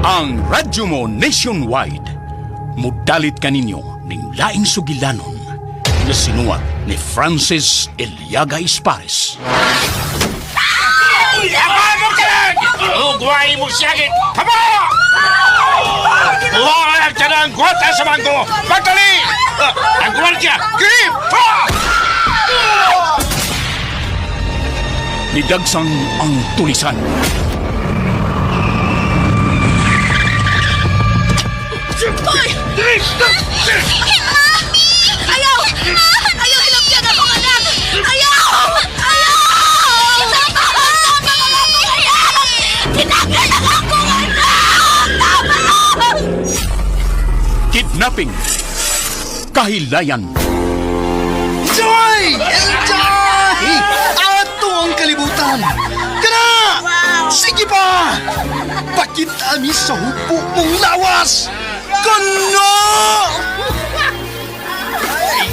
Ang radyo mo nationwide. Mudalit kaninyo ning laing sugilanon nga sinuwat ni Francis Eliaga Espares. Ugway mo siyagit! Tama! Kuha ang tanang gwata sa bangko! Pagdali! Ang gwardya! Grip! Ah! Nidagsang ang tulisan. Ayaw! Ayaw, hilabyan akong anak! Ayaw! Ayaw! Tama! Tama ang akong anak! Tinanggal ang akong anak! Tama! Kidnapping. Kahilayan. Enjoy! Enjoy! Ato ang kalibutan! Kana! Sige pa! Pakita mi sa hupo mong lawas! Kano!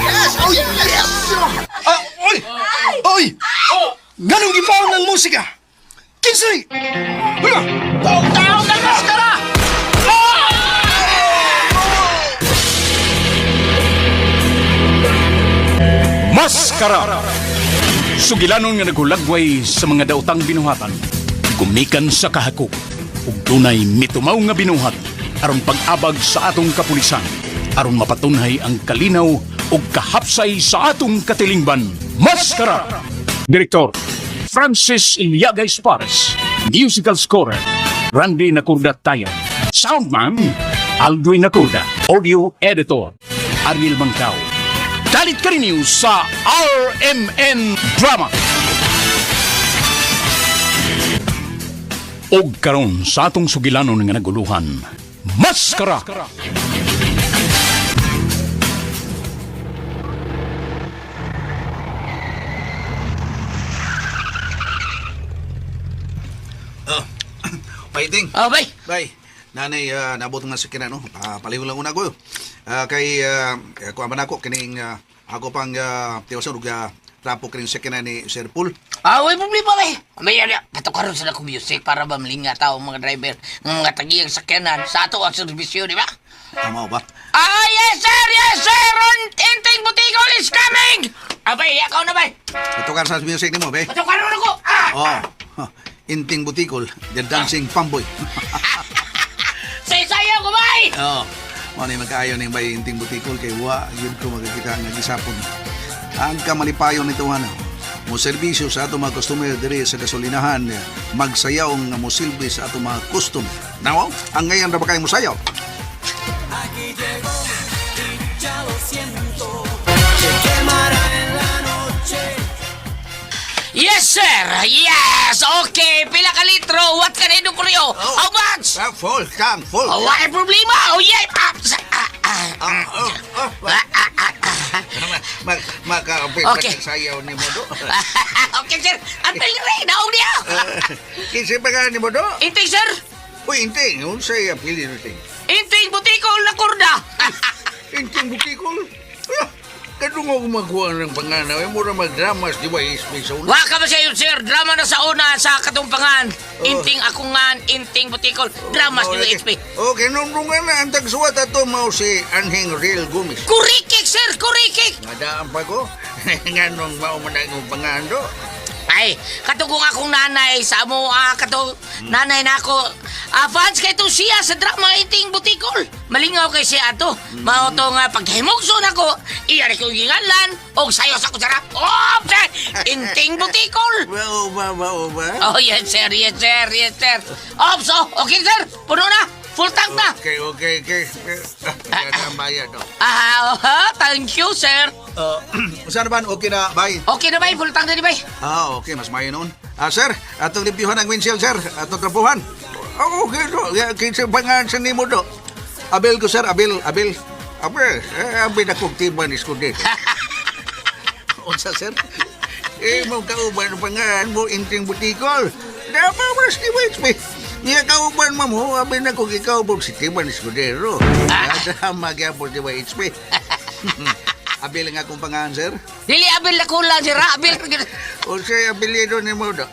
Yes! Oh, yes! Ah, oy! Oy! Nganong gipaon ng musika? Kinsay! Hala! Tao ng maskara! Maskara! Sugilanon nga naghulagway sa mga daotang binuhatan. Gumikan sa kahakog ug dunay mitumaw nga binuhat aron pag-abag sa atong kapulisan aron mapatunhay ang kalinaw ug kahapsay sa atong katilingban. Maskara! Direktor Francis Iliaga Espares. Musical scorer Randy Nakurda Tayan. Soundman Aldwin Nakurda. Audio editor Ariel Mangkao. Dalit ka rin sa RMN Drama. Og karon sa atong sugilanon nga naguluhan, Maskara! Fighting. Oh, bay. Bay. Nanay, nabot nga sa kina, no? Paliw lang una ko. Kay, kuha man ako, kining, ako pang tiwasan, ug trapo kining sa kina ni Sir Paul. Ah, way problema bay. May ano, patukaron sila ko music para ba malinga tao mga driver ng mga tagiyang sakyanan sa ato ang serbisyo, di ba? Tama ba? Ah, yes sir, yes sir! Enteng Butigol is coming! Abay, akaw na bay. Patukan sa music nimo, bay. Patukaron ako! Ah! Oh. Huh. Inting Butikol, the dancing pamboy. Say-sayaw ko bay! Oh. Mo ni magkaayo ning bay Inting Butikol kay wa yun ko makakita nga gisapon. Ang kamalipayon nito ano. Mo serbisyo sa ato mga customer diri sa gasolinahan, magsayaw nga mosilbi sa ato mga customer. Now, ang ngayon ra ba kayo mosayaw? Yes sir! Yes! Okay, pila ka litro? What can I do for you? How much? Ah, full, kang, full. Oh, what problema? Oh, yeah! Ah, ah, ah, Ah, oh, oh, ah, ah, ah, ah. Mag, makaapit Okay. sayaw ni mo do. Okay, sir. Antel rin. Naong niya. Kinsa pa ka ni mo do? Inting, sir. Uy, inting, unsay apelyido inting? Inting butikol na kurda. Inting Butikol? Ah, kadungog magkuha ng panganaw, eh, mura magdramas, di ba, ismi sa una? Wa ka ba siya yun, sir? Drama na sa una sa katumpangan. Inting akungan, inting butikol. Drama sa UHP. Okay, nung na, ang tagsuwat ato mao si Anhing Real Gumis. Kurikik, sir! Kurikik! Madaan pa ko, nga nung mao man ang pangalan do. Ay, katugong akong nanay sa amo, katong nanay na ako. Fans kay itong siya sa drama Inting Butikol. Malingaw kay siya ato. Mao to nga paghimugso nako, iya rin kong ginganlan, og sayo sa kusara. Oh, sir! Inting Butikol! Mao ba, mao ba? Oh, yes sir, yes sir, yes sir. Oh, so, okay sir, puno na. Full tank na. Okay. Ah, yan ang bayad, oh. Ah, oh, thank you sir. Saan ba? Okay na, bye. Okay na bay, full tank na di bay. Ah, okay, mas mayo noon. Ah, sir, atong limpyuhan ang windshield, sir. Atong trapuhan. Oh, okay, do. Ya, kinsa pangalan sa nimo do? Abel ko, sir. Abel, Abel. Abel, eh, Abel akong tiban is kundi. Unsa, sir? Eh, mo kauban ang pangalan mo, Inting Butikol. Dapat mas di ba, me. Niya kauban mo mo, abel na kong ikaw si Tiban Escudero. Ah. Magyapon di ba, HP. Abel nga akong pangalan, sir. Dili abel na kulang sir, ah, abel. O siya, apelyido ni mo do.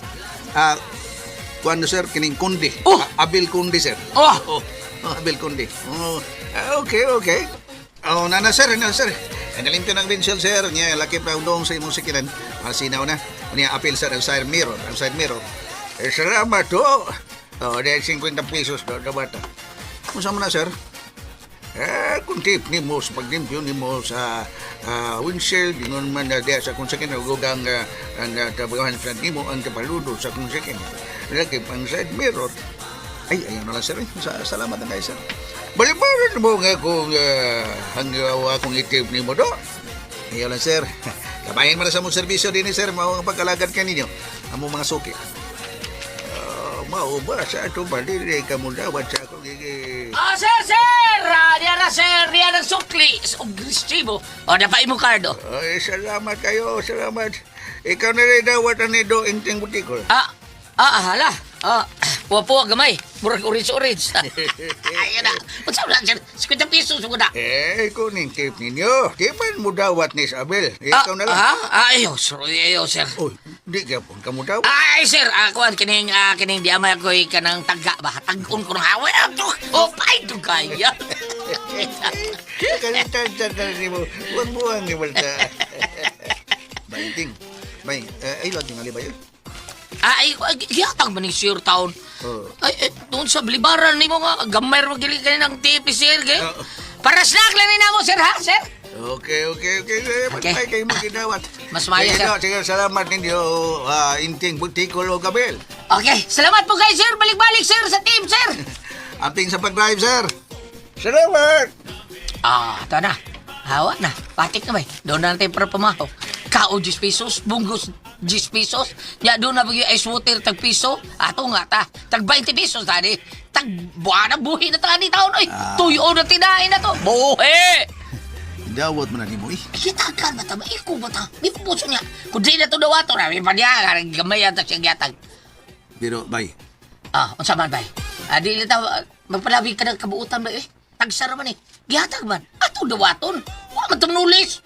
Ah, Kuan sir, kining kundi. Oh! Abil kundi, sir. Oh! Oh, oh, Abil kundi. Oh, ah, okay, okay. Oh, nana sir, nana sir. Nalimpyo ng windshield, sir. Niya, laki pa undong sa imong sikinan. Sinaw na. Niya, apil sir, ang side mirror. Ang side mirror. Eh, salamat to. Oh, dahil 50 pesos do, bata. Kung saan mo na, sir? Eh, kung tip ni mo sa paglimpyo ni mo sa windshield, ingon man na diya sa kung sakin, ugang ang trabahan sa nimo ang kapaludo sa kung sakin. Laki pang side mirror. Ay, ayaw na lang, sir. Eh. Salamat na kayo, sir. Balibaran mo nga kung hanggaw akong itip ni mo do. Ayaw lang, sir. Kabayan mo na sa mong serbisyo din, eh, sir. Mao ang pagkalagad kaninyo. Ang mong mga suki. Mao ba sa ato ba? Dili ka mo dawat sa akong gigi. Ah, sir, sir! Ah, diyan na, sir. Diyan ang sukli. Og resibo. O, napa imo card, oh. Ay, salamat kayo, salamat. Ikaw na rin dawat ang nido inting butikol. Ah, ah, hala. Ah, puwa-puwa gamay. Murag orange-orange. Ayun na. Unsa man, sir? 50 pesos ko na. Eh, kuning tip ninyo. Di man mo dawat ni Isabel. Ikaw na lang. Ah, ah, ayaw, sir. Ayaw, sir. Uy, di ka po ka mo dawat. Ay, sir, kuan kining kining di amay ako'y kanang tagga ba? Tag-on ko ng haway. Ah, to. Oh, pay to kaya. Kalitan sa ni mo. Buang-buang ni Balta. Bainting. Bay, ay, lagi nga ba yun? Ay, ay, gihatag man ni sir taon. Oo. Ay, eh, doon sa blibaran ni mo nga, gamay ra magili kanin ang TP, sir. Kay. Oo. Para snack lang ni namo, sir, ha, sir? Okay. Okay. Patay kayo magidawat. Mas maayo, Sige, sir. Sige, salamat ninyo. Inting butikol o kabel. Okay, salamat po kayo, sir. Balik-balik, sir, sa team, sir. Amping sa pag-drive, sir. Salamat! Ah, ito na. Hawa na. Patik na ba? Eh. Doon na natin para pamahaw. Kao 10 pesos, bunggos 10 pesos. Ya doon na bagyo ice water tag piso. Ato nga ta. Tag 20 pesos tani. Tag buwan na buhi na tani taon oy. Tuyo na tinain na to. Buhi. Dawat mo na ni mo, eh. Hitagan ba ta? Maiko ba ta? May puso niya. Kung di na to dawato na, may paniya. Gamay ata siya gyatag. Pero, bay, Ah, unsa man bay? Ah, di lang ta magpalabi ka ng kabuutan ba eh. Tagsara man eh. Gihatag man. Ato dawaton. Wa man tumnulis.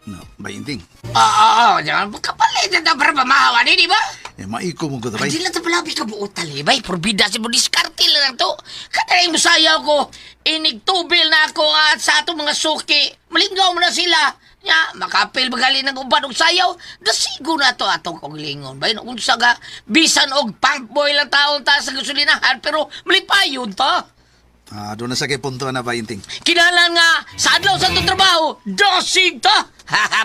No, bay, inting. Ah, ah, ah, jangan kapalit na para pamahawa ni, di ba? Eh, maiko mo ko, bay. Hindi lang ito palabi kabuutan eh, bay. Purbida si mo, diskarte lang to. Kadaling musayaw ko, inigtubil na ako at sa atong mga suki. Malinggaw mo na sila. Ya, makapil magali ng uban og sayaw. Dasigo na to atong konglingon. Bay, unsa ga, bisan og pump boy lang taon ta sa gasolinahan, pero malipayon ta. Ah, doon na sa kay punto na, bay, inting. Kinahanglan nga, sa adlaw sa itong trabaho, dasig ta.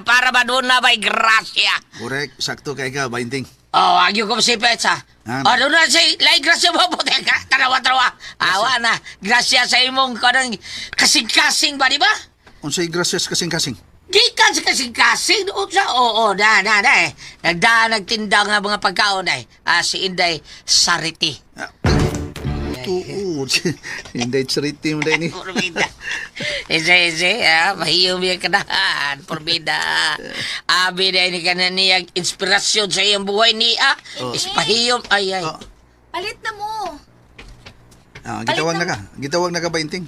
Para ba doon na bay, grasya. Correct, sakto kay ka, bay, inting. Oh, agyo ko si Petsa. Ah. Oh, doon na si Lai Gracia mo po. Teka, tarawa, tarawa. Awa na. Gracia sa imong kanang kasing-kasing ba, di ba? Unsay gracias kasing-kasing. Gikan sa kasing-kasing. Doon sa, oo, na, na, na eh. Nagdaan, nagtinda nga mga pagkaon ay. Ah, si Inday Sariti. Ah, tuod. Hindi, charity mo dahil ni. Porbida. Ese, ese, ah, mahiyom yung kanahan. Porbida. Abi na ini ka na niya inspirasyon sa iyong buhay niya. Ispahiyom, ay, ay. Oh. Palit na mo. Ah, gitawag na ka. Gitawag na ka, bay, inting.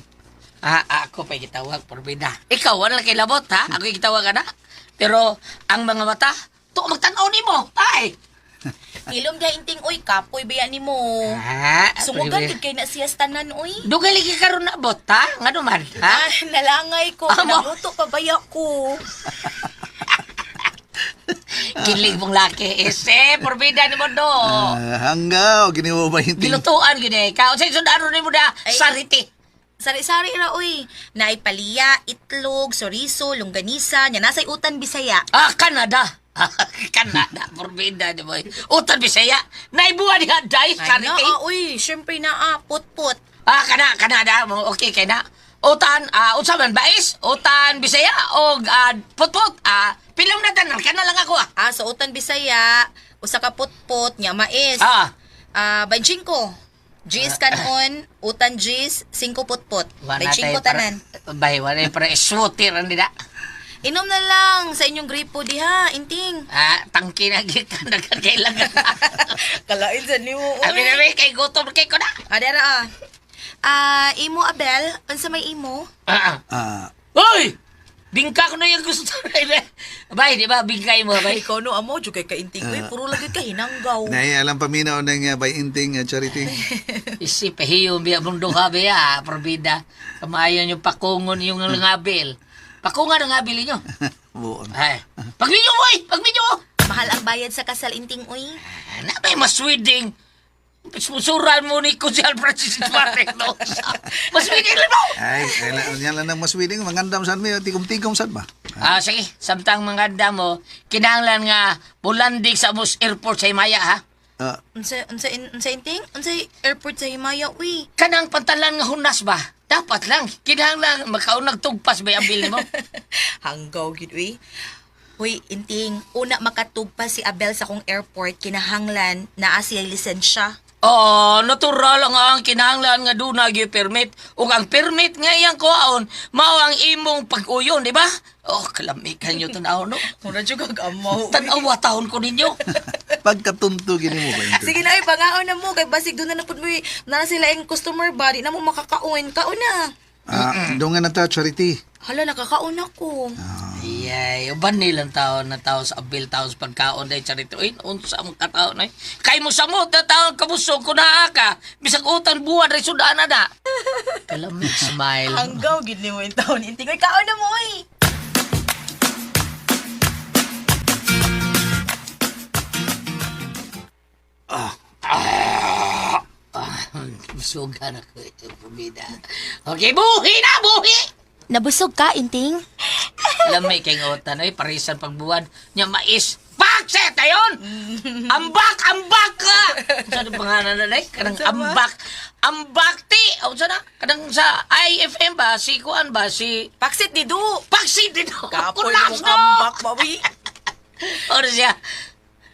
Ah, ako pa'y gitawag, porbida. Ikaw, wala kay labot, ha? Ako'y gitawag ka na. Pero, ang mga mata, to magtanaw ni mo. Ay! Ilom diha inting oy, kapoy baya nimo. Ah, Sungugan gid kay na siya tanan oy. Dugay lagi karon na bot, ha? Nga naman, ha? Ah, nalangay ko. Ah, mo. Nagluto pa baya ko. Kilig mong laki. Ese, porbida ni mo do. Ah, hanggaw, giniwo, bay, inting. Gilutuan gini. Ka, unsay sundaro ni mo da? Ay. Sariti. Sari-sari ra oy. Naay paliya, itlog, soriso, longganisa, nya nasay utan Bisaya. Ah, Canada. Canada, porbida ni mo. Utan Bisaya. Naibuan niya, day, Ay, sariti. naa, oy, syempre naa, put-put. Ah, kana, Canada. Mo, okay, kay na. Utan, unsa man, bais? Utan Bisaya og putput. Ah, pilong na tanan, kana lang ako ah. Ah, so utan Bisaya, usa ka put-put, nya mais. Ah. Ah, 25. Gis kanon, utan gis, 5 put-put. 25 tanan. Bay, wala para iswutir ang dida. Inom na lang sa inyong gripo diha, inting. Ah, tangki na gikan nagkailangan. Kalain sa nimo. Abi na kay gutom kay ko na. Ah, dara ah. Ah, imo Abel, unsa may imo? Ah. Ah. Ah, Uy! Bingka ko na yung gusto. Bay, di ba? Bingkay mo, bay. Ikaw no, amo, jud kay kainting. Uy, puro lagi ka hinanggaw. Nay, alam paminaw ng bay inting Charity. Isip, hiyo, biya mong duha, biya, probida. Kamayon yung pakungon yung ngabil. Pakungan ang ngabil ninyo. Buon. Ay, pagminyo, boy! Pagminyo! Mahal ang bayad sa kasal, inting, uy. Nabay maswiding. Sponsoran mo ni Kusal Francis Martin. No? Maswiding lang mo! Ay, kailan yan lang ng maswiding. Mangandam saan mi, tikom-tikom saan ba? Ah, sige. Samtang mga mo, kinahanglan nga bulandig sa Mus Airport sa Himaya, ha? Ah, Unsa, unsa, unsa, inting? Unsa airport sa Himaya, uy. Kanang pantalan nga hunas ba? Dapat lang. Kinahanglan makaunag tugpas ba ang bil mo? Hanggaw, gid, uy. Hoy, inting, una makatugpa si Abel sa kong airport, kinahanglan naa siya lisensya. Oo, natural ang ang kinahanglan nga duna gyud permit. Ug ang permit nga iyang kuhaon, mao ang imong pag-uyon, di ba? Oh, kalamikan nyo tan-aw, no? Mura jud kag amaw. Tan-awa taon ko ninyo. pagkatunto gini mo ba inting? Sige na, ay, pangaon na mo. Kay basig doon na napod mo, eh. Na sila yung customer ba? Di na mo makakaon. Kaon na. Ah, doon nga na ta, Charity. Hala, nakakaon ako. Ayay, uban nilang taon na tao sa abil tao sa pagkaon dahil charito. Uy, unsa ang kataon ay. Kay mo samot na taon kabusog kung naa ka. Bisag utan buwan rin sudaan na na. Kalamig smile. Hanggaw, gid ni mo yung taon. Inting, oy, kaon na mo, oy. Busugan ako ito, pumida. Okay, buhi na, buhi! Nabusog ka, inting? Lamay kay utan ay parisan pagbuwan. Nya mais. Bakset ayon! Ambak, ambak ka! Sa ano pangalan na day? Kanang ambak. Ambak ti! O sa na? Kanang sa IFM ba? Si Kuan ba? Si Paksit ni Du. Paksit dito! Kapoy Kulas mong no! ambak, mawi. Oro siya.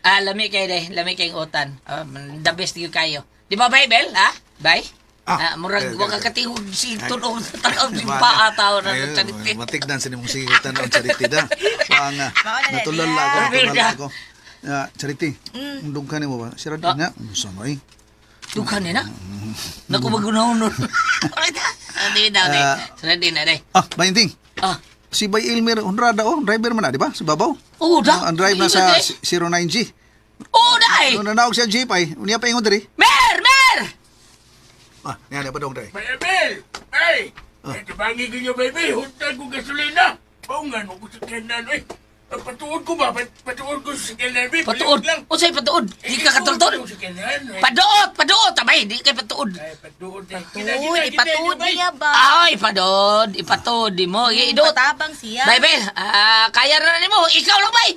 Ah, lami kay day, lami kay utan. The best gyud kayo. Di ba, Bible? Ha? Bay? Ah, Ah, murag okay, wa ka okay. katihog si tunog sa tanaw si paa tao na Ayun, sa charity. Matignan sa nimong sige tan-on Charity da. Wa nga. Mao na na Natulala ako, niya. natulala ako. Ah, Charity. Mm. Dughan nimo ba? Sira din na. Unsa man eh. Dughan ni na. Naku magunaw nun. Hindi na, di. Ah. Ready na, di. Ah, Bainting. Ah, Si Bay Elmer Honrada oh, driver man na, di ba? Sa babaw. Oo, da. Ang drive na sa Ayun, 09G. Oo, dai! Nung nanaog siya jeep ay, unya pa ingon diri. Mer! Mer! Ah, niya pa dong diri. Baby! Ay! Ito bangin ninyo, baby! Huntan ko gasolina! Paungan mo ko sa kenan, eh! Patuod ko ba? Patuod ko sa kenan, baby! Patuod. Lang. Unsay patuod? Di ka katultol? Patuod ko sa kenan, eh. Paduot! Paduot! Abay, di kay patuod. Ay, patuod. eh. Uy, ipatuod niya ba? Ay, paduot. Ipatuod di mo. Iduot. Patabang siya. Bible, ah, kaya na nimo. Ikaw lang, bay!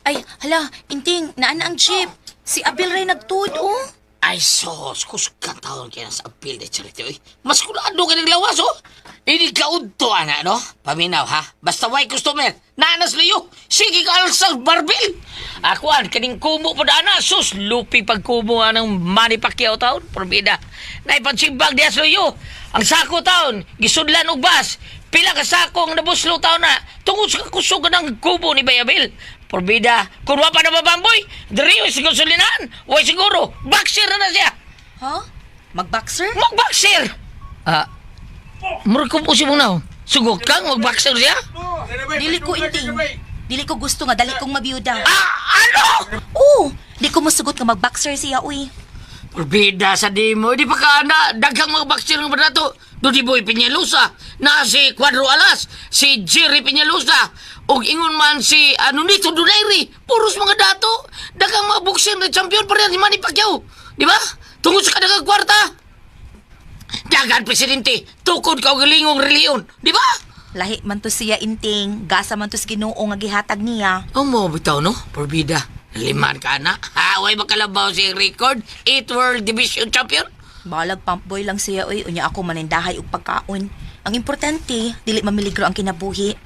Ay, hala, inting, naan ang jeep. Si Abel ray nagtuod, oh. Ay, sos, kusgan taon kaya sa apil de charity, oy. Mas kulado ka ng lawas, oh. Ini kaudto, ana, no? Paminaw, ha? Basta way customer, nanas liyo. Sige ka alsa barbil. Akuan, kaning kumo po na, sus, lupi pagkumo anang Manny Pacquiao taon, probida. Naipansimbag diya sa liyo. Ang sako taon, gisudlan og bas. Pila ka sako ang nabuslo taon na tungod sa kusugan ng kubo ni Bayabil. Porbida, kung wa pa na babamboy, diri sa gasolinahan. Way siguro, boxer na na siya. Ha? Magboxer? Magboxer! Ah, murag ko po si Munaw. Sugok kang magboxer siya? Dili ko, inting. Dili ko gusto nga, dali kong mabiyuda. Ah, ano? Oo, di ko musugot nga magboxer siya, uy. Porbida sa di mo, di pa ka na, daghang mga boxer ng banato. Dudi Boy Peñalosa, na si Cuadro Alas, si Jerry Peñalosa, ug ingon man si ano nito Donaire, puros mga dato. Daghang mga boxer na champion pa rin si Manny Pacquiao. Di ba? Tungod sa kadaghang kwarta. Dagan presidente, tukod ka og galingong reliyon, di ba? Lahi man to siya, inting. Gasa man to sa Ginoo nga gihatag niya. Ang mo bitaw no, Porbida. Liman ka na. Ha, way makalabaw si record, 8 World Division Champion. Balag pump boy lang siya, uy. Unya ako manindahay og pagkaon. Ang importante, dili mamiligro ang kinabuhi.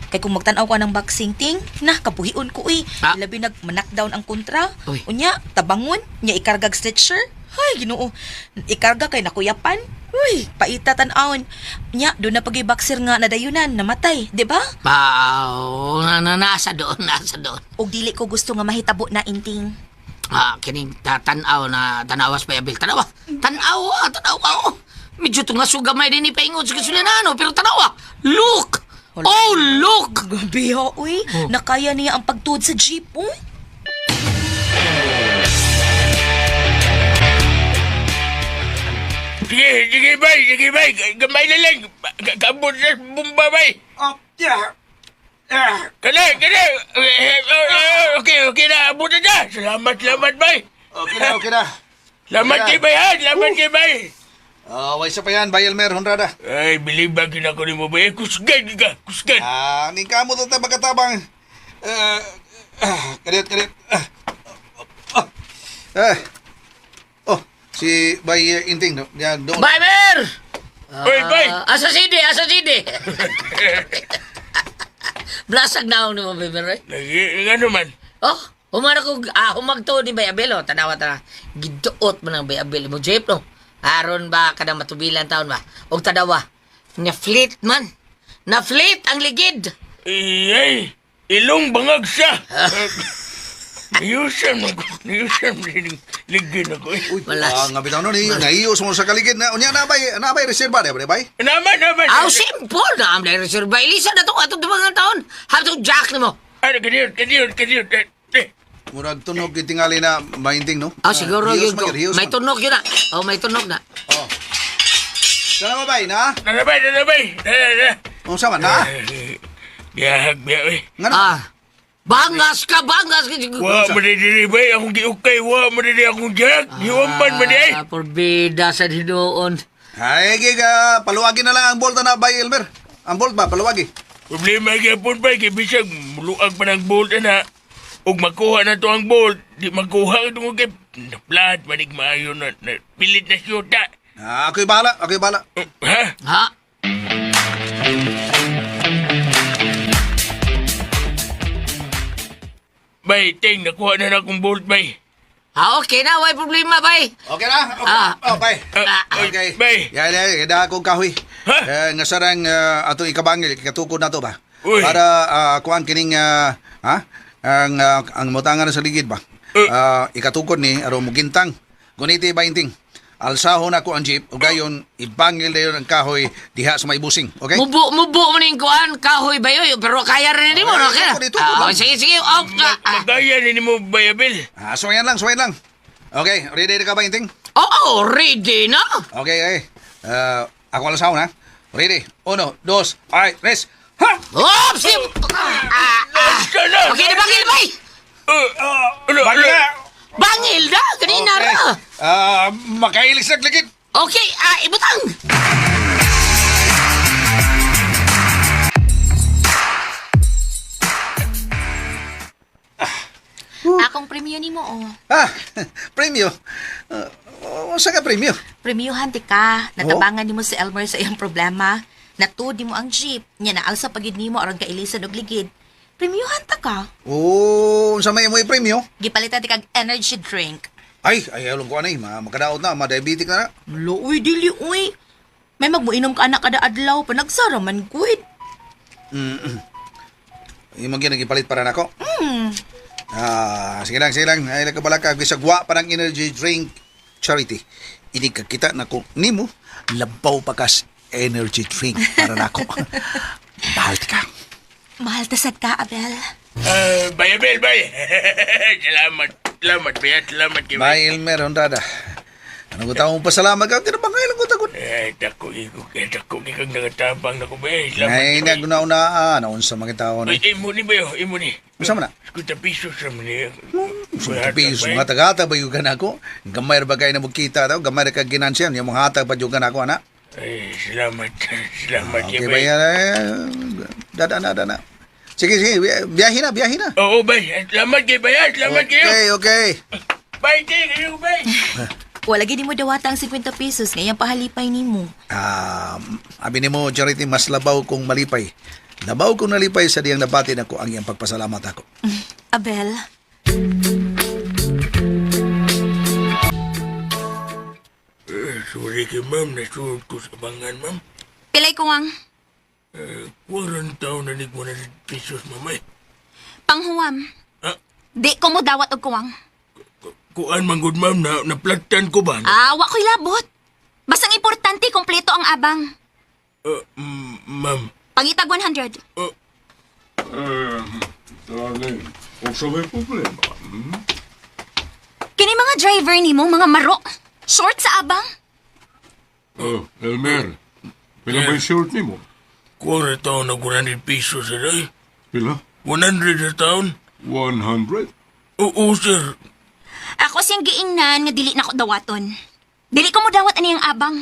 Kay kung magtan-aw ka ng boxing ting, na kabuhion ko uy. Ah. Labi nag knockdown ang kontra. Uy. Unya, tabangon, nya ikargag stretcher. Hay, Ginoo. Ikarga kay nakuyapan. Uy, paita tan-awon. Nya, doon na pag boxer nga nadayunan, namatay, di ba? Pao, na, na, nasa doon, nasa doon. Og dili ko gusto nga mahitabo na inting. Ah, kining tanaw na tanawas pa Abel. Tanawa. Tanawa, tanawa. Oh. Medyo tungaso gamay din ni paingon sa gasolina, no? Pero tanawa. Look! Oh, look! Grabe ha, uy. Nakaya niya ang pagtuod sa jeep, uy. Sige, sige, bay, sige, bay. Gamay na lang. Kabot sa bumba, bay. Oh, yeah. Ah, Kani, kani. Eh, eh, okay, okay na. Abot na na. Salamat, salamat, bay. Okay na, okay na. Salamat kay bay, ha? Salamat kay bay. Oh, way sa pa yan, Bay Elmer Honrada. Ay, bilib ba kinako ni mo, bay? Kusgan ka, kusgan. Ah, ning kamo to ta magkatabang. Eh, ah, kadiyot, kadiyot. Ah, ah, ah. Oh, si Bay Inting, no? Yan, doon. Bye, Mer! Oy, bay. Ah, asa sidi, asa sidi. Blasag na ako ni mo, Mer. Eh. Lagi, ano man? Oh, humana ko, ah, humagto ni Bay Abel, oh. Tanawa, tanawa. Giduot mo ng Bay Abel mo, jeep, no? Aron ba, kada matubilan taon ba? Og tanawa, na-fleet man. Na-fleet ang ligid. Ay, ay, ilong bangag siya. Niyusan mo ko, niyusan mo ligin ako. Eh. Uy, Malas. ah, nga bitaw no, ni naiyos mo sa kaligid na. Unya na bay, na bay reserva na bay. Naman, naman. Aw, simple na ang reserva. Elisa na to, atong dumangang taon. Hatong jack na mo. Ano, kadiyot, kadiyot, kadiyot. Eh, eh. Murag tunog gitingali na mainting no. Ah, siguro hiyos yun man ko. gyud, hiyos May man. tunog yun na. Oh, may tunog na. Oh. Sana ba bay na? Nanabay, nanabay. Nanabay. Unsa man na? Biyahag, biyahag. Eh. Ngano? Ah, bangas ka, bangas ka. Wa mo diri bay akong giukay, wa mo diri akong jack. Giwamban man di ay. Ah, porbida sa hinuon. Ay, giga, paluwagi na lang ang bolta na bay Elmer. Ang bolt ba paluwagi? Problema gyapon bay kay bisag muluag pa ng bolt ana. Ug makuha na to ang bolt, di makuha tungod kay naplat manig maayo na, na pilit na siyuta. Ah, ako'y bahala, ako'y bahala. Eh, ha? Ha? Bay, ting, nakuha na na akong bolt, bay. Ah, okay na, way problema, bay. Okay na? Okay. Ah. Oh, bay. Ah, oy, Okay. Bay. Yan, yan, yan, akong kahoy. Ha? Eh, nga sarang ah, atong ikabangil, ikatukod na to ba? Uy. Para kuan kining ah, ha? Ang ah, ang mutangan sa ligid ba? Eh. Ah, ikatukod ni aron mugintang. Guniti ba inting? Alsahon ako ang jeep ug dayon ibangil dayon ang kahoy diha sa may busing, okay? Mubo, mubo mo ning kuan, kahoy ba yun? Pero kaya rin ni mo, no? Ay, Kaya. ito, ito, Ah, lang. sige, sige. Oh, ah, ah. Magaya ni mo, Bayabil. Ah, suwayan lang, suwayan lang. Okay, ready na ka ba inting? Oh, ready na. Okay, okay. Ah, ako alsahon ha. Ready? Uno, dos, ay, tres. Ha! Oops! Ah, ah. Sana! Okay na, bangil, bay! Uh, ano, ano? Bangil! Bangil na! Kanina Okay. ra! Ah, makailis na ligid. Okay, ah, ibutang! Akong premyo nimo, oh. Ah, premyo. Unsa ka premyo? Premyohan ti ka. Natabangan nimo si Elmer sa iyang problema. Natuod nimo ang jeep. Nya naalsa pagid nimo aron kailisan og ligid. Premyohan ta ka. Oh, unsa may imoy premyo? Gipalitan ti kag energy drink. Ay, ay along ko anay, ma makadaot na, ma-diabetic na na. Lo, uy, dili, uy. May magmuinom ka anak kada adlaw, panagsara man gud. Imo gyud gipalit para nako. Ah, sige lang, sige lang. Ay nagkabala ka bisag wa pa ng energy drink charity. Ini ka kita nako nimo labaw pa kas energy drink para nako. Mahal ka. Mahal ta sad ka, Abel. Ah, Bayabil, bay. Salamat. Salamat, bay. Salamat kay bay. May Elmer Honrada. Ano ko taong pasalamat ka? Tinabangay lang ko tagod. Eh, dako, iko, eh, dako, ikang nagatabang na ko, bay. Salamat. Ay, bay. nagunaunaan. Naunsa mga tao Ay, ni. imo ni bayo, imo ni. Unsa man na? 50 pisos ra man ni. Piso mga tagata ba yung ako? Gamay ra ba kayo na magkita daw? Gamay ra ka ginansya. Yung mga hatag pa yung ako, anak. Ay, salamat. Salamat Okay kay ba bay. yan? Eh, Dada na, dada na. Sige, sige. Biyahe na, biyahe na. Oo, bay. Salamat kay bay. ah. Salamat kayo. Okay, okay. Bay, kay kayo, bay. Wala gid nimo dawata ang 50 pesos nga iyang pahalipay nimo. Ah, abi nimo Charity, mas labaw kong malipay. Labaw kong nalipay sa diyang nabati nako ang iyang pagpasalamat ako. Abel, Eh, sorry kay ma'am. Nasuod ko sa bangan, ma'am. pilay ko ang Eh, 40 na ni 100 pesos, ma'am. Eh. panghuwam. Ah, Di ko mo dawat og kuwang. Kuan man gud ma'am na naplatan ko ba? Ah, wa ko'y labot. Basta ang importante, kompleto ang abang. Ma'am. Pangitag 100. Darling, unsa may problema? Kini mga driver nimo, mga maro. Short sa abang. Oh, Elmer, pila ba yung short nimo? Kuha ra taon og 100 pesos sir ay. Pila? 100 sa taon? 100? Oo sir. Ako siyang giingnan nga dili na ko dawaton. Dili ko mo dawat ani ang abang.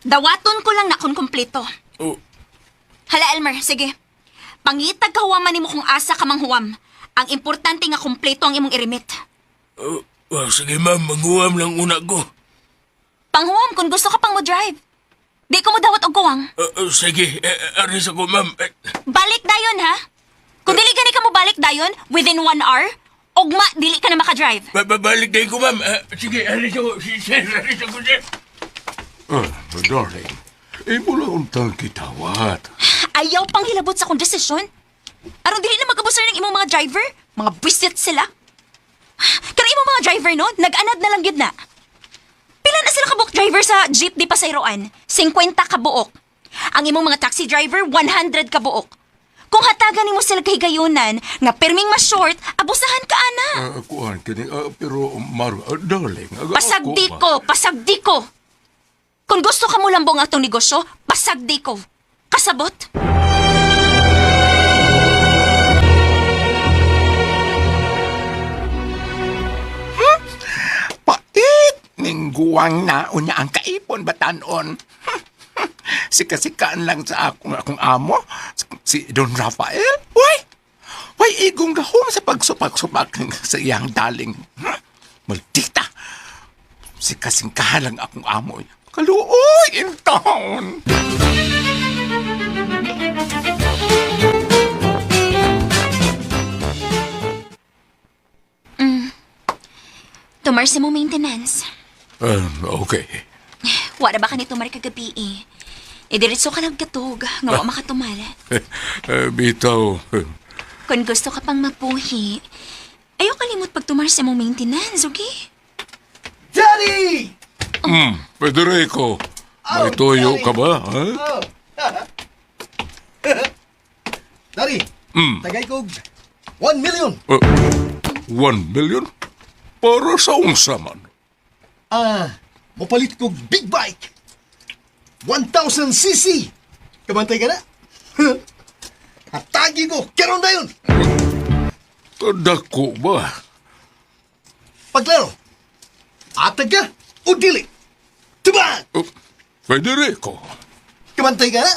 Dawaton ko lang na kung kompleto. Oh, Hala Elmer, sige. Pangitag ka huwaman nimo kung asa ka manghuwam. Ang importante nga kompleto ang imong irimit. oh, oh, sige ma'am, manghuam lang una ko. Panghuwam kung gusto ka pang mo drive. Di ko mo dawat og kuwang. Sige, aris ako ma'am. Balik dayon ha. Kung dili gani ka mo balik dayon within 1 hour, ugma dili ka na makadrive. Babalik din ko ma'am. Sige, aris ako. Sir, aris ako sir. Ah, darling, imo lang untang kitawat. Ayaw pang hilabot sa akong desisyon. Aron dili na mag-abusar ng imong mga driver, mga bwisit sila. Kaya imong mga driver no, nag-anad na lang gyud na. Pila na sila kabuok driver sa jeep di pasayroan? 50 kabuok. Ang imong mga taxi driver, 100 kabuok. Kung hatagan nimo sila kahigayunan, nga perming mas short, abusahan ka ana. Kuan kini, pero Maru, darling, Pasagdi ako ba? ko, pasagdi ko. Kung gusto ka mo lambong atong negosyo, pasagdi ko. Kasabot? Pait! Ningguwang naon niya ang kaipon batanon. Sikasikaan lang sa akong akong amo, si Don Rafael. Uy! Uy, igong gahom sa pagsupak-supak sa iyang daling. Maldita! Sikasingkahan lang akong amo. Kaluoy in town! Tumar sa mo maintenance. Okay. Wala ba ka ni tumar kagabi eh? Idiretso ka lang katog, nga wa makatumar. Bitaw, Kung gusto ka pang mapuhi, ayaw kalimot pag tumar sa mong maintenance, okay? Daddy! Federico, may tuyo ka ba? Ha? Daddy, tagay ko 1 million. 1 million? Para sa unsa man? Ah, mopalit ko big bike. 1,000 cc. Kabantay ka na? Hatagi ko, karon na yun. Dako ba? Pagklaro, atag ka o dili. Tubag! Federico. Kabantay ka na?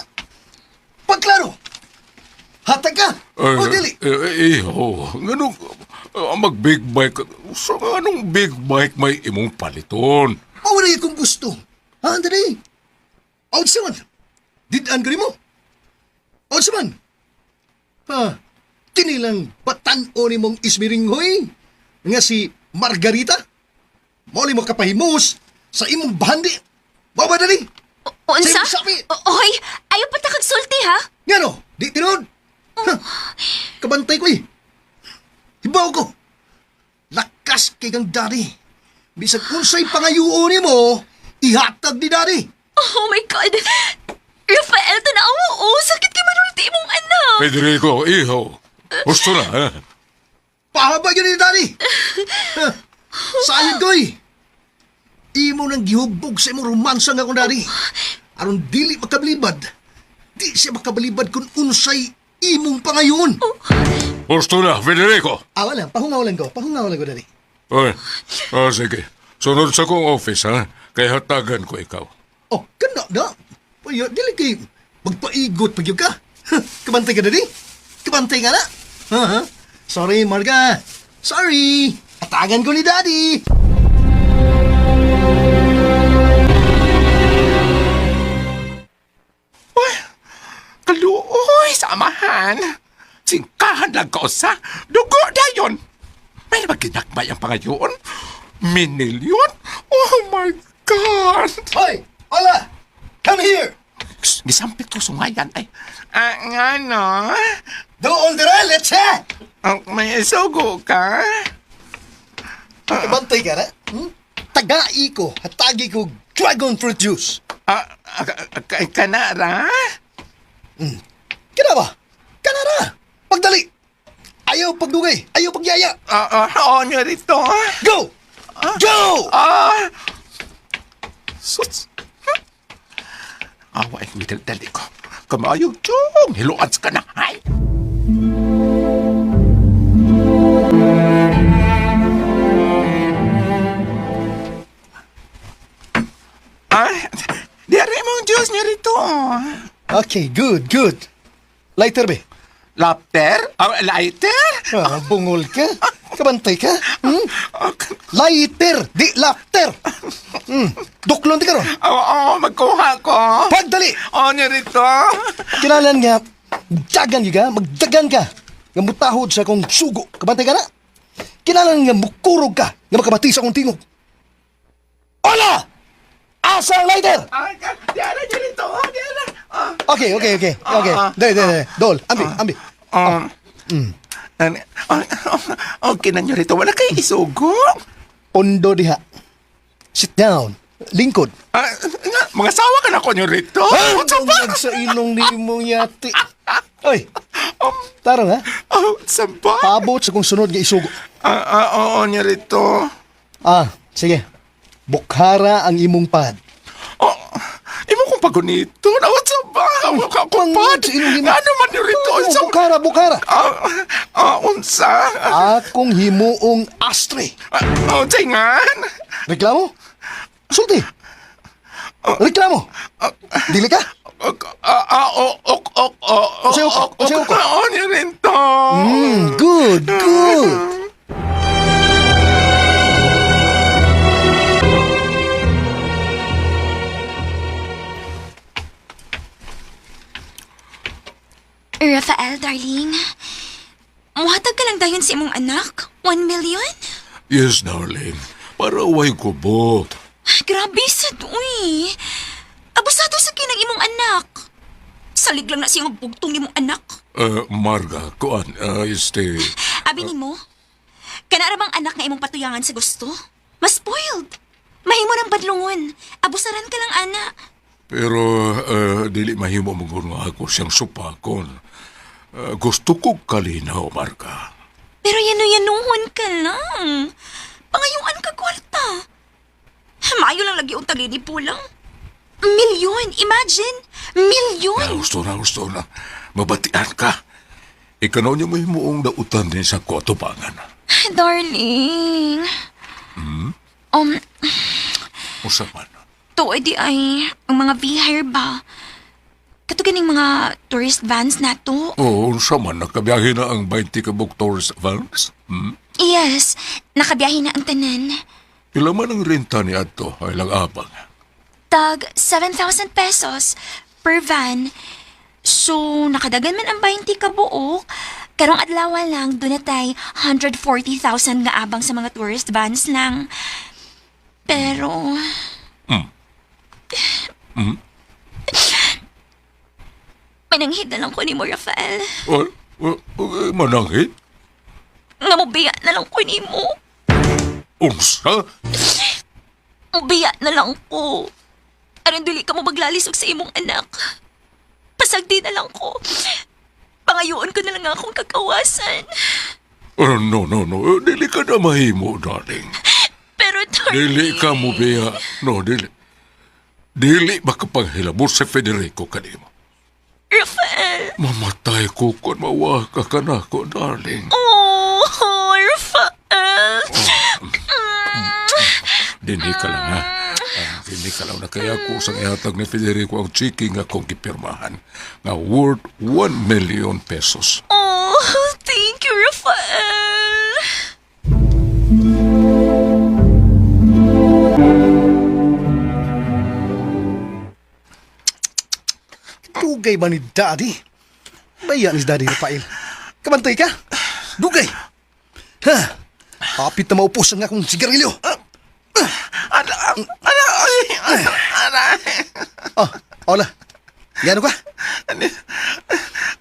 Pagklaro, hatag ka o dili. Iho, nganong mag-big bike? So, anong big bike may imong paliton? Mawala kong gusto. Ha, Daddy? Unsa man? Did-an ko nimo? Unsa man? Ha, kini lang batan-o ni mong ismiringhoy nga si Margarita? Mao mo kapahimos sa imong bahandi. Mao ba, Daddy? Unsa? Sa imong sabi. Oy, ayaw pa ta kag sulti ha? Ngano? Di tinuod? Ha, kabantay ko eh. Hibaw ko. Lakas kay kang Daddy. Bisag unsay pangayuon nimo, ihatag ni Daddy. Oh my God! Rafael, tanaw mo, oh! Sakit kay manulti imong anak! Federico, iho. Gusto na, ha? Pahabag yun ni Daddy! Ha, sayod ko eh. Imo nang gihubog sa imong romansa nga akong Daddy. Aron dili makabalibad. Di siya makabalibad kung unsay imong pangayon. Gusto na, Federico. Ah, wala. Pahungaw lang ko. Pahungaw lang ko, Daddy. Oy, sige. Sunod sa kong office, ha? Kay hatagan ko ikaw. Oh, kana na. Paya, dili kay magpaigot pag ka. Ha, kabantay ka, Daddy. Kabantay ka na. Ha, ha? Sorry, Marga. Sorry. Hatagan ko ni Daddy. Uy, kaluoy sa amahan. Singkahan lang ka usa. Dugo dayon. May maginakmay ang pangayoon. Minilyon? Oh my God! Hoy, hola! Come here! Shh, gisampit ko sungayan ay. Ah, nga no? Doon dira, let's ha! Ang may isugo ka? Kabantay ka na? Hmm? Tagai ko, hatagi ko dragon fruit juice. Ah, ah, kanara? Kana ba? Kana ra. Pagdali. Ayaw pagdugay, ayaw pagyaya. Ah, ah, oo, nyorito. Go! Go! Ah! Sus! Awa, ay, dali ko. Kamayo, chong! Hiluan sa ka na. Ay! Ay, di mong Diyos niya rito. Okay, good, good. Lighter be. Lapter? Ah, lighter? Ah, bungol ka. Kabantay ka. Hmm? Lighter, di laughter. Hmm. Duklon di karon. Oo, oh, magkuha ko. Pagdali. Oo, niya rito. Kinalan nga, dagan ka, magdagan ka. Nga mutahod sa akong sugo. Kabantay ka na. Kinalan nga mukurog ka, nga makabati sa akong tingog. Hola! Asa ang lighter? Ay, di ara niya rito. Di ara. Ah. Okay. Dali, dali, dali. Dol, ambi, ambi. Okay na niyo rito. Wala kay isugo. Pondo diha. Sit down. Lingkod. Ah, nga, mga sawa ka na ko niyo rito. Ah, Unsa ba? bungag sa ilong ni mong yati. Oy, tarong ha. Oh, unsa ba? Paabot sa kong sunod nga isugo. Ah, ah, oo, niyo rito. Ah, sige. Bukhara ang imong pad. Oh, imo kong pagunito. Na, unsa ba? Ako ka ko Bungag pad. sa ilong ni mo. Ano man niyo rito? Oh, Unsa ba? bukhara, bukhara. Ah, ah, unsa? Akong himuong ashtray. Ah, oh, tingan. Reklamo? Sulti. Reklamo. Dili ka? Ok, ah, ah, oh, ok, ok, oh, oh, Usayo ko, ok, ok. usayo ko. Oo, niyo rito. Good, good. Rafael, darling. Muhatag ka lang dayon sa imong anak? 1 million? Yes, darling. Para way kubot. Grabe sa uy. Abusado sa kinang imong anak. Salig lang na siyang bugtong imong anak. Marga, kuan, este. Abi nimo, kana ra bang anak nga imong patuyangan sa gusto? Mas spoiled. Mahimo ng badlungon. Abusaran ka lang, ana. Pero dili mahimo mo nga ako siyang supakon. Gusto ko kalinaw, Marga. Pero yano-yanuhon ka lang. Pangayuan ka kwarta. Maayo lang lagi ang tagilipo lang. Milyon! Imagine! Milyon! Na, gusto na, gusto na. Mabatian ka. Ikaw niya mo himuong dautan din sa kotobangan. Darling. Usa man. To di ay ang mga V-hire ba? Kato ganing mga tourist vans na to. Oo, unsa man. Nakabiyahe na ang 20 ka tourist vans. Hmm? Yes, nakabiyahe na ang tanan. Pila man ang renta ni Adto ay lang abang. Tag 7,000 pesos per van. So, nakadagan man ang 20 ka buok. Karong adlaw lang, doon na tay 140,000 nga abang sa mga tourist vans lang. Pero mananghid na lang ko ni mo, Rafael. Well, well, mananghid? Nga mobiya na lang ko ni mo. Unsa? Mobiya na lang ko. Aron dili ka mo maglalisog sa imong anak. Pasagdi na lang ko. Pangayoon ko na lang akong kakawasan. Oh, no, no, no. Dili ka na mahimo, darling. Pero darling. Dili ka mo biya. No, dili. Dili makapanghilabot sa Federico kanimo. Rafael. Mamatay ko kung mawaka ka na ko, darling. Oh, Rafael. Dili ka lang, ha? Ah, dili ka lang na kaya ko sa ihatag ni Federico ang chiki nga kong gipirmahan nga worth 1 million pesos. Oh, thank you, Rafael. Dugay ba ni Daddy? Baya ni Daddy Rafael. Kabantay ka? Dugay! Ha? Kapit na maupos ang akong sigarilyo. Ala, ala, ay, ala. Oh, hola. Gano ka?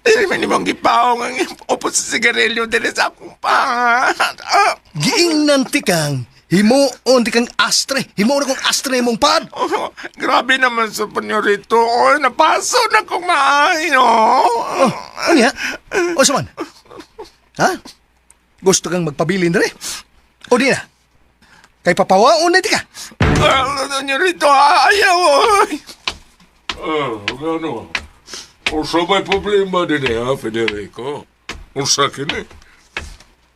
Dili man nimong gipaong ang upos sa sigarilyo dili sa akong paa. Ah, Giingnan tikang Himuon di kang astre. Himuon akong astre imong pad. Oh, grabe naman sa panyorito. Oy, napaso na kong maayo. Oh, ano ya? O saman? Ha? Gusto kang magpabilin dere? O di na? Kay papawaon na di ka. Ah, Senyorito, ayaw. Oy. Ah, ano? Unsa may problema din eh, ha, Federico? Unsa kini?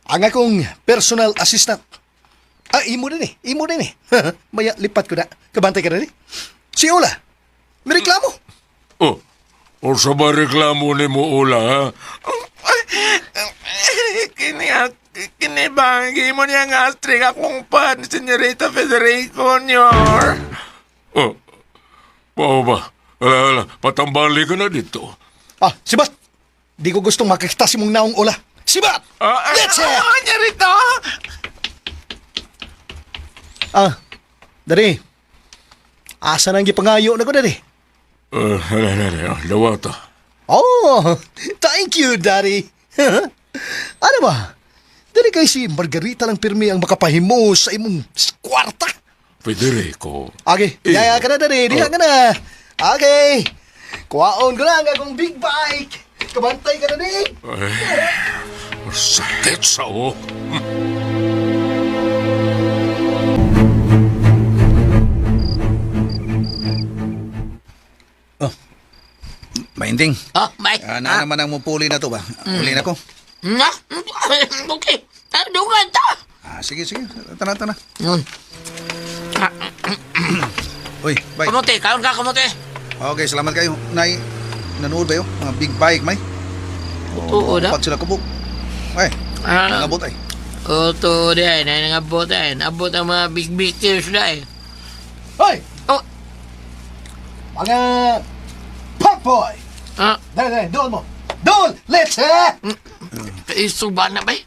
Ang akong personal assistant. Ah, imo din eh. Imo din eh. Maya, lipat ko na. Kabantay ka na rin. Si Ola, may reklamo. Oh, unsa ba reklamo ni mo Ula, ha? Kini, kini ba? Mo niya nga astring akong pan, Senyorita Federico, nyor. Oh, mao ba? Ala, ala, patambali ka na dito. Ah, sibat! Di ko gustong makikita si mong naong Ola. Sibat! Ah, That's it! ah, Senyorita! Ah, dari. Asa nang gipangayo na ko dari? Ala, ala, ala, dawata. Oh, thank you, Daddy. Ano ba? Dali kay si Margarita lang pirmi ang makapahimo sa imong kwarta. Federico. Okay, Eh. yaya ka na, Daddy. Diha ka na. Okay. Kuwaon ko lang akong big bike. Kabantay ka na, di. Ay, sakit sa oh. Mainding. Oh, may. Ah, na naman ang mupuli na to ba? Uli na ko. Na? Okay. Ah, dungan ta. Ah, sige, sige. Tara, tara. Yun. Uy, bye. Kamote, kaon ka kamote. Okay, salamat kayo. Nay, nanood ba yun? Mga big bike, may? Oo na. Upat sila kubok. Ay, Ah. nangabot ay. Oto din, ay nangabot ay. Nabot ang mga big big na eh. Hoy! Oh, Mga pop boy! ah, Dali, dali, dool mo. Dool! Let's, eh! isuba na ba eh?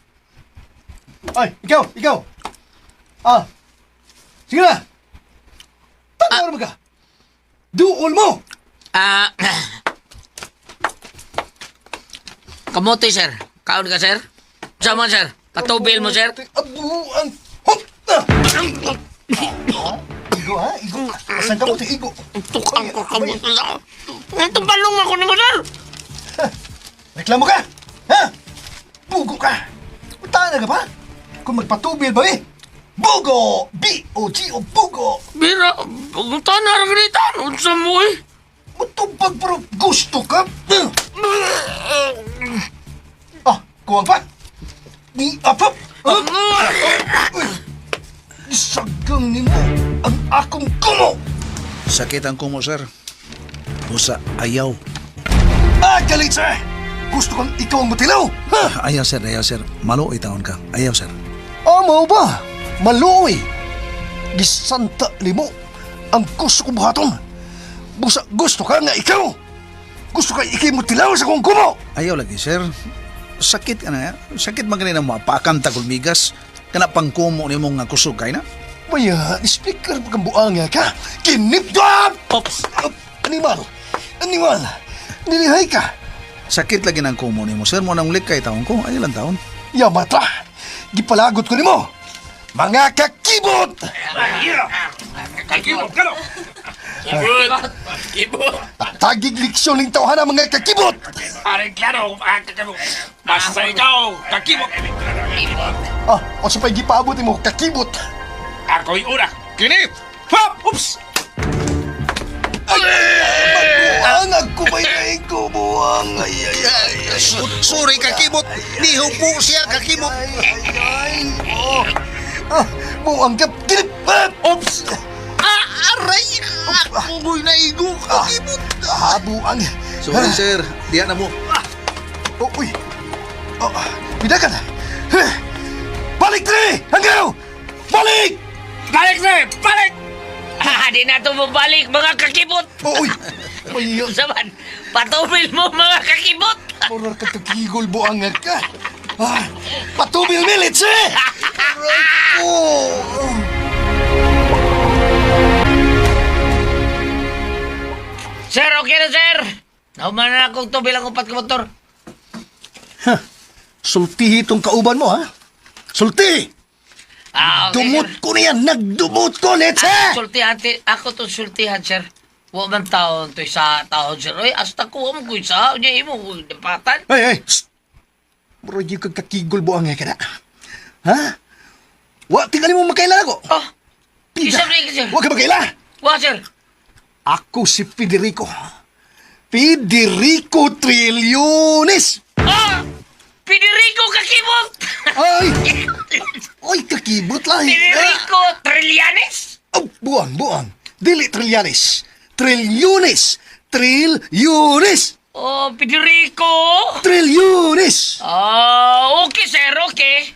Ay, ikaw, ikaw. Ah, sige na. Tanaw mo ka. Duol mo! Ah, kamote sir. Kaon ka sir? Sama sir. Patubil mo sir. Abuan! Hop! Ah! Igo ha? Igo. Asan ka mo? Igo. Tukang ko kamote sa... Ito balong ako ni mo sir. Reklamo ka! Ha? Bugo ka! Utana ka pa? Kung magpatubil ba eh? Bugo! B-O-G-O, bugo! Bira, pagpunta na rin rito. Unsa mo eh. Matubag pero gusto ka? Ah, kuwang pa? Ni apap! Ah! Uy! Isagang nimo ang akong kumo! Sakit ang kumo, sir. Busa, ayaw. Ah, galit sir! Gusto kang ikaw ang matilaw! Ha? Ayaw, sir. Ayaw, sir. Maluoy taon ka. Ayaw, sir. Amo ba? Maluoy! Gisanta limo ang gusto ko buhaton. Busa gusto ka nga ikaw! Gusto ka ikay mutilaw sa kong kumo! Ayaw lagi, sir. Sakit ka na. Sakit man kanina mo. Paakam tagulmigas. Kana pang kumo ni mong nga kusog kay na. Maya, speaker pa kang buanga ka! Kinip ka! Ops. Animal! Animal! Nilihay ka! Sakit lagi ng kumo ni mo, sir. Mo nang ulit kay taon ko. Ayaw lang taon. Yamata! Gipalagot ko nimo! Mga kakibot! Kakibot ka no? Kibot! Kibot! Tagig leksyon ng tawhana mga kakibot! Aring klaro, ah, kakibot. Basta ikaw, kakibot. Ah, o sa pa'y gipaabot mo, kakibot! Ako'y una. Kinip! Hop! Oops! Ay! Mabuang ako may ko, buang! Ay, ay, ay! Ay, Sorry, kakibot. Nihupo siya, kakibot. ay, ay, ay! Oh. Ah, buang ka! Kinip! Ah! Oops! Ah, aray! Ako ko'y naigo, kakibot. Ah, buang! Sorry, sir. Diyan na mo. Oh, uy! Oh, pidakan! Balik, Tre! Hanggaw! Balik! Balik, sir! Balik! Ah, di na ito mabalik mga kakibot. Oh, uy! May Saman, patubil mo mga kakibot. Mura ka kakigol buang ka! Ah, patubil milits eh! Aray ko! Sir, okay na sir. Nauman na akong tubil ang upat ka motor. Sultihi itong kauban mo, ha? Sultihi! Ah, okay, Dumot sir. ko niya, nagdumot ko, leche! Ah, sultihan, ako to sultihan, sir. Wa man taon to isa taon, sir. Oy, hasta ko mo ko isa. Unya imo ko dapatan. Ay, ay! Shh! Bro, yung kagkakigol buang nga ka na. Ha? Wa, tingali mo makaila ako. Oh, isa ba sir? Wa ka makaila. Wa, sir. Ako si Federico. Federico Trillones! Ah! Federico Kakibot! Ay! Ay, kakibot lang. Federico Trillanes? Oh, buang, buang. Dili Trillanes. Trillones. Trillones. Oh, Federico! Trillones. Ah, okay, sir, okay.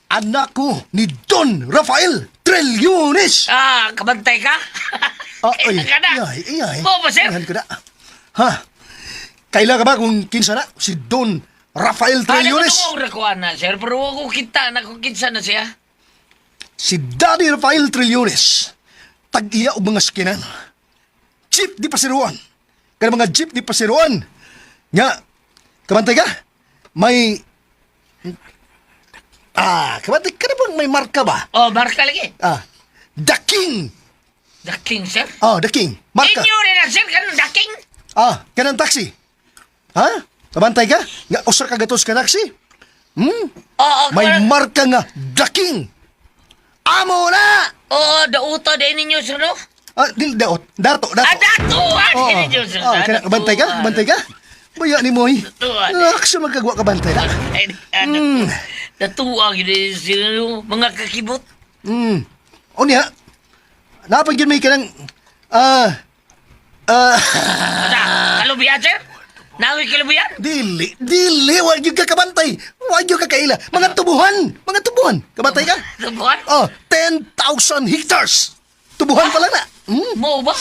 Anak ko ni Don Rafael Trillones. Ah, kabantay ka? Ah, ay, ka na. ay, ay. Mo ba, sir? Ayan ko na. Ha? Kaila ka ba kung kinsa na? Si Don Rafael Trillones. Ano ko nakuha na, sir? Pero wa ko kita, nakukitsa na siya. Si Daddy Rafael Trillones. Tag-iya og mga skinan. Jeep di pasiruan. Kana mga jeep di pasiruan. Nga, kabantay ka? May... Ah, kabantay ka na bang may marka ba? Oh, marka lagi. Ah, The King. The King, sir. Oh, The King. Marka. Inyo rin na, sir. Ganun, The King. Ah, kanang taxi. Ha? Kabantay ka? Nga, usar ka gatos ka taxi? Oo, oh, May marka nga, The King. Amo na! Oo, dauto din ninyo, sir, no? Ah, dili daot. Dato, dato. Ah, dato! Ah, Oo. din ninyo, sir. Oh, kana kabantay ka? Kabantay ka? Baya ni Moy. Datuan. Aksa magkagwa kabantay na. Datuan, yun eh, sir, no? Mga kakibot. O niya, napag yun may kanang, ah, ah, Sa, kalubihan, sir? Nawi kalubihan? dili, dili, wag yung kakabantay. Wag yung kakaila. Mga tubuhan, mga tubuhan. Kabantay ka? Tubuhan? Oh, 10,000 hectares. Tubuhan pala na. Mo ba?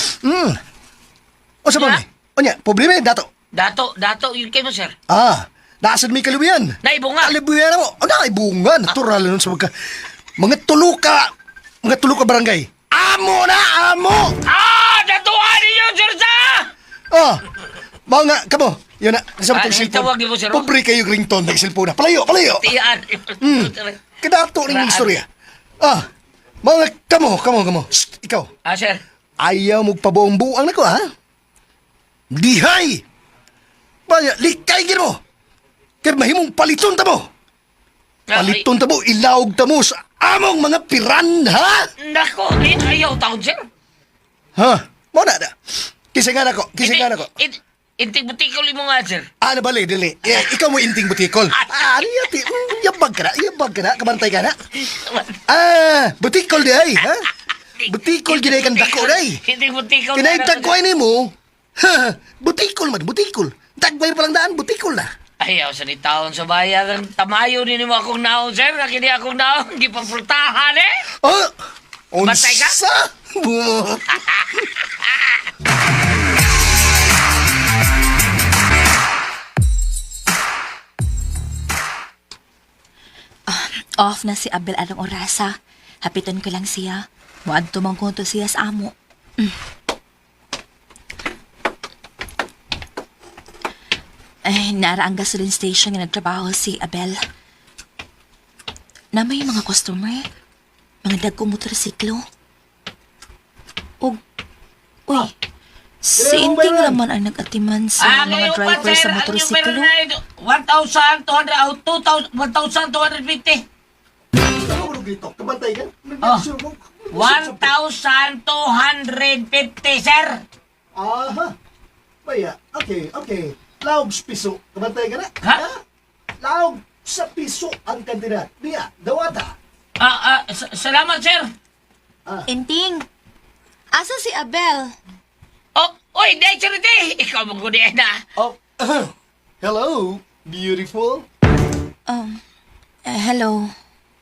O sa Yeah. yeah. O niya, problema yun, dato. Dato, dato, yun kayo mo, sir. Ah, nasaan may kalubihan? Naibunga. Kalubihan na mo. O, naibunga. Natural na nun sa mga, mga tuluka, mga tuluka barangay. Amo na, amo! Ah, datuan ninyo, sir, sa! Ah, mga, kamo, yun na, sa Ah, matong cellphone. tawag niyo po, sir, oh. Pobre kayo ringtone ng cellphone na. Palayo, palayo! Tiyan. Kadato rin yung istorya. Ah, mga, kamo, kamo, kamo. Shh, ikaw, Ah, sir. ayaw mo pabuong buang nako, ha? Dihay! Baya, likay gin mo! Kaya mahimong paliton ta mo! Paliton ta mo, ilawog ta mo sa among mga piranha! Nako, eh, ayaw taon, sir. Ha? Mo na na. Kisa nga nako, kisa nga nako. Inting butikol mo nga, sir. Ano ba, dili? Eh, ikaw mo inting butikol. Ah, ano yati? Yabag ka na, yabag ka na, kabantay ka na. Ah, butikol di ay, ha? Butikol ginay kang dako day. Inting butikol. Kinay tagkway ni mo. Ha, butikol man, butikol. Tagway pa lang daan, butikol na. Ayaw sa ni taon sa bayan. Ang tamayo ni mo akong naon, sir. Nakini akong naon. Gipapultahan, eh. Oh, Bantay ka? unsa? Off na si Abel anong orasa. Hapiton ko lang siya. Muadto man ko to siya sa amo. Ay, nara ang gasoline station nga nagtrabaho si Abel. Na may mga customer. Mga dagko motorsiklo. Og, uy, si Inting raman ang nag-atiman sa mga ngayon pa, driver sir, sa ang inyong pera motorsiklo. na ito, 1,200, oh, 2,000, 1,250. Kabantay ka? Oh. 1,250, sir. Aha. Baya, okay, okay. Laog sa piso. Kabantay ka na? Ha? Laog sa piso ang kandida. Niya, dawata. Ah, ah, salamat, sir. Inting, asa si Abel? Oh, oy, di, sir, di. Ikaw mo gudi na. Oh, hello, beautiful, Hello.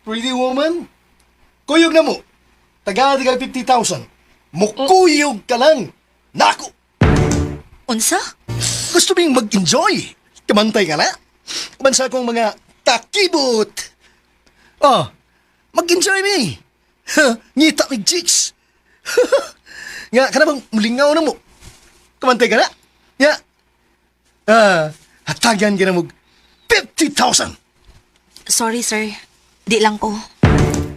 pretty woman. Kuyog na mo. Tagadi ka 50,000. Mukuyog ka lang. Nako, Unsa? gusto mong mag-enjoy. Kamantay ka na. Kumansa kong mga takibot. Oh, mag-enjoy mi. Ha, ngita mig chicks. Nga, kana bang mulingaw na mo? Kamantay ka na? Nga. Ah, hatagan ka na mo 50,000. Sorry, sir. Di lang ko.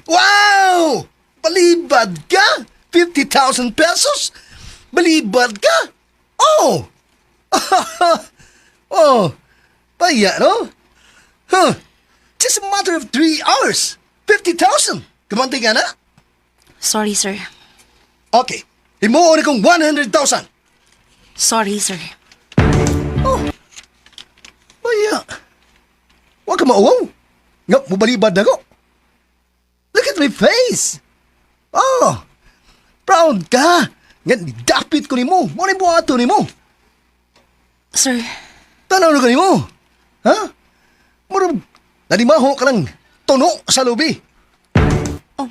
Wow! Balibad ka? 50,000 pesos? Balibad ka? Oh! Oh! Baya, no? Huh? Just a matter of 3 hours. 50,000. Kumantay ka na? Sorry, sir. Okay. Himuon kong 100,000. Sorry, sir. Oh. Baya. Huwag ka mauwaw. Nga, mubalibad na ko. Look at my face. Oh. Proud ka. Nga, dapit ko nimo. Mo ni buhato nimo. Sir, Tanaw na ka nimo. Ha? Murag, nalimaho ka lang tuno sa lubi. Oh.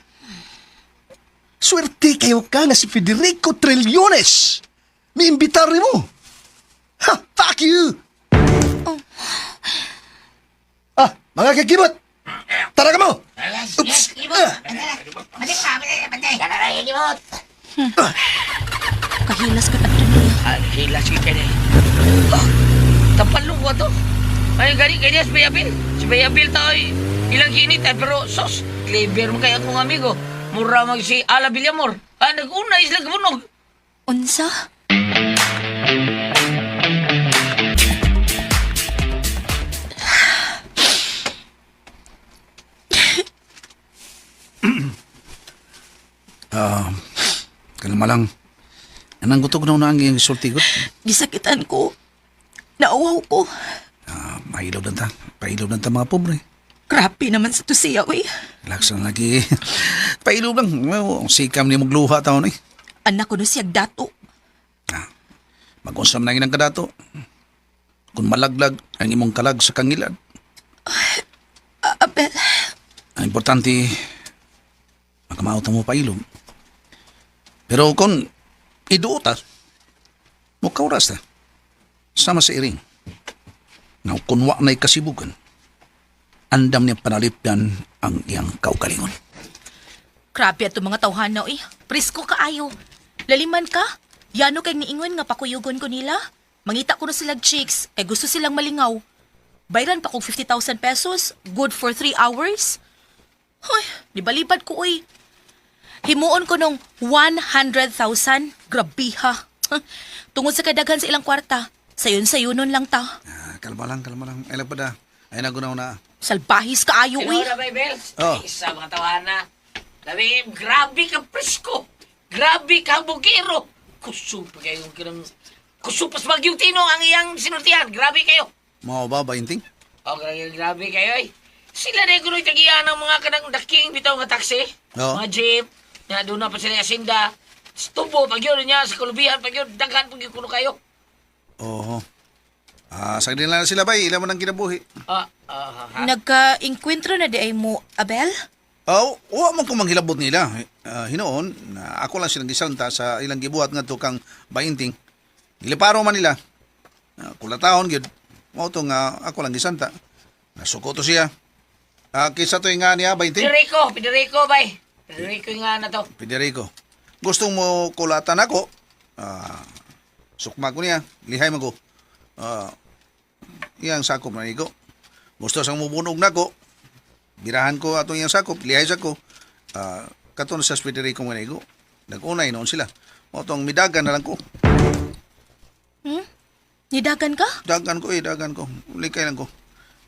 Swerte kayo ka na si Federico Trillones. Miimbitar mo. Ha, fuck you! Oh. Ah, mga kakibot! Tara ka mo! Oops! Ah. Kahilas ka ato niya. Ah, hilas ka niya. Oh, tapalong ko to. Ay, gani, kanya si Bayabil. Si Bayabil tao, ilang ginit, eh, pero sos, clever mo kaya akong amigo. Mura mag si Ala Villamor. Ah, nag-una isla kabunog. Unsa? Kalma lang. Anang gutog na ang iyang isulti gud. Gisakitan ko. Nauwaw ko. Ah, mahilaw na ta. Pahilaw na ta mga pobre. Grabe naman sa to siya, uy. Relax lang lagi. Pahilaw lang. Well, ang sikam ni magluha taon eh. Anak ko no siyag dato. Ah, mag-usam na ginang kadato. Kung malaglag ang imong kalag sa kangilad. Abel, Ang importante, makamaot mo pailom. Pero kung iduot ta, mukauras ta. Sama sa iring. Nga kung wa na'y kasibugan, andam niya panalipyan ang iyang kaugalingon. Grabe ato mga tawhana eh. Presko kaayo. Laliman ka. Yano kay niingon nga pakuyugon ko nila. Mangita ko na silang chicks kay gusto silang malingaw. Bayran pa kog 50,000 pesos, good for 3 hours. Hoy, nibalibad ko oy. Himuon ko nung 100,000. Grabiha. Tungod sa kadaghan sa ilang kwarta, sayon-sayunon lang ta. Ah, kalma lang, kalma lang. Ay lang pa da. Ay nagunaw na. Salbahis kaayo uy. Sino na, Baybel? Oh. Isa mga tawana. Labi, grabe ka presko. Grabe ka bugiro. Kusog pa kayo kinang... Kusog pa sa bagyong tino ang iyang sinultihan. Grabe kayo. Mao ba, bainting? Oh, grabe, grabe kayo eh. Sila na yung kuno'y tagiyan ng mga kanang daking bitaw nga taxi. Oo. Mga jeep. Na doon na pa sila asinda. Sa tubo, pag yun niya, sa kulubihan, pag yun, daghan pag yun kuno kayo. Oo. Ah, sagdi lang sila bay. Ilan mo nang kinabuhi. Ah, ah, ha? Nagka-inkwentro na di ay mo, Abel? Oh, wa man ko manghilabot nila. Ah, hinoon, na ako lang silang gisanta sa ilang gibuhat nga kang bainting. Giliparo man nila. Kulatahon gyud. Mao to nga ako lang gisanta. Nasuko to siya. Ah, kinsa to nga niya bainting? Federico, Federico, bay. Federico nga na to. Federico. Gusto mo kulatan ako? Ah, sukma ko niya. Lihay man ko. Ah, iyang sakop na igo. Gusto sang mubunog nako. Birahan ko atong iyang sakop, lihay sa ko. Ah, katon sa Federico nga naigo. Nag-unay noon sila. Mao tong midagan na lang ko. Nidagan ka? Dagan ko eh, dagan ko. Likay lang ko.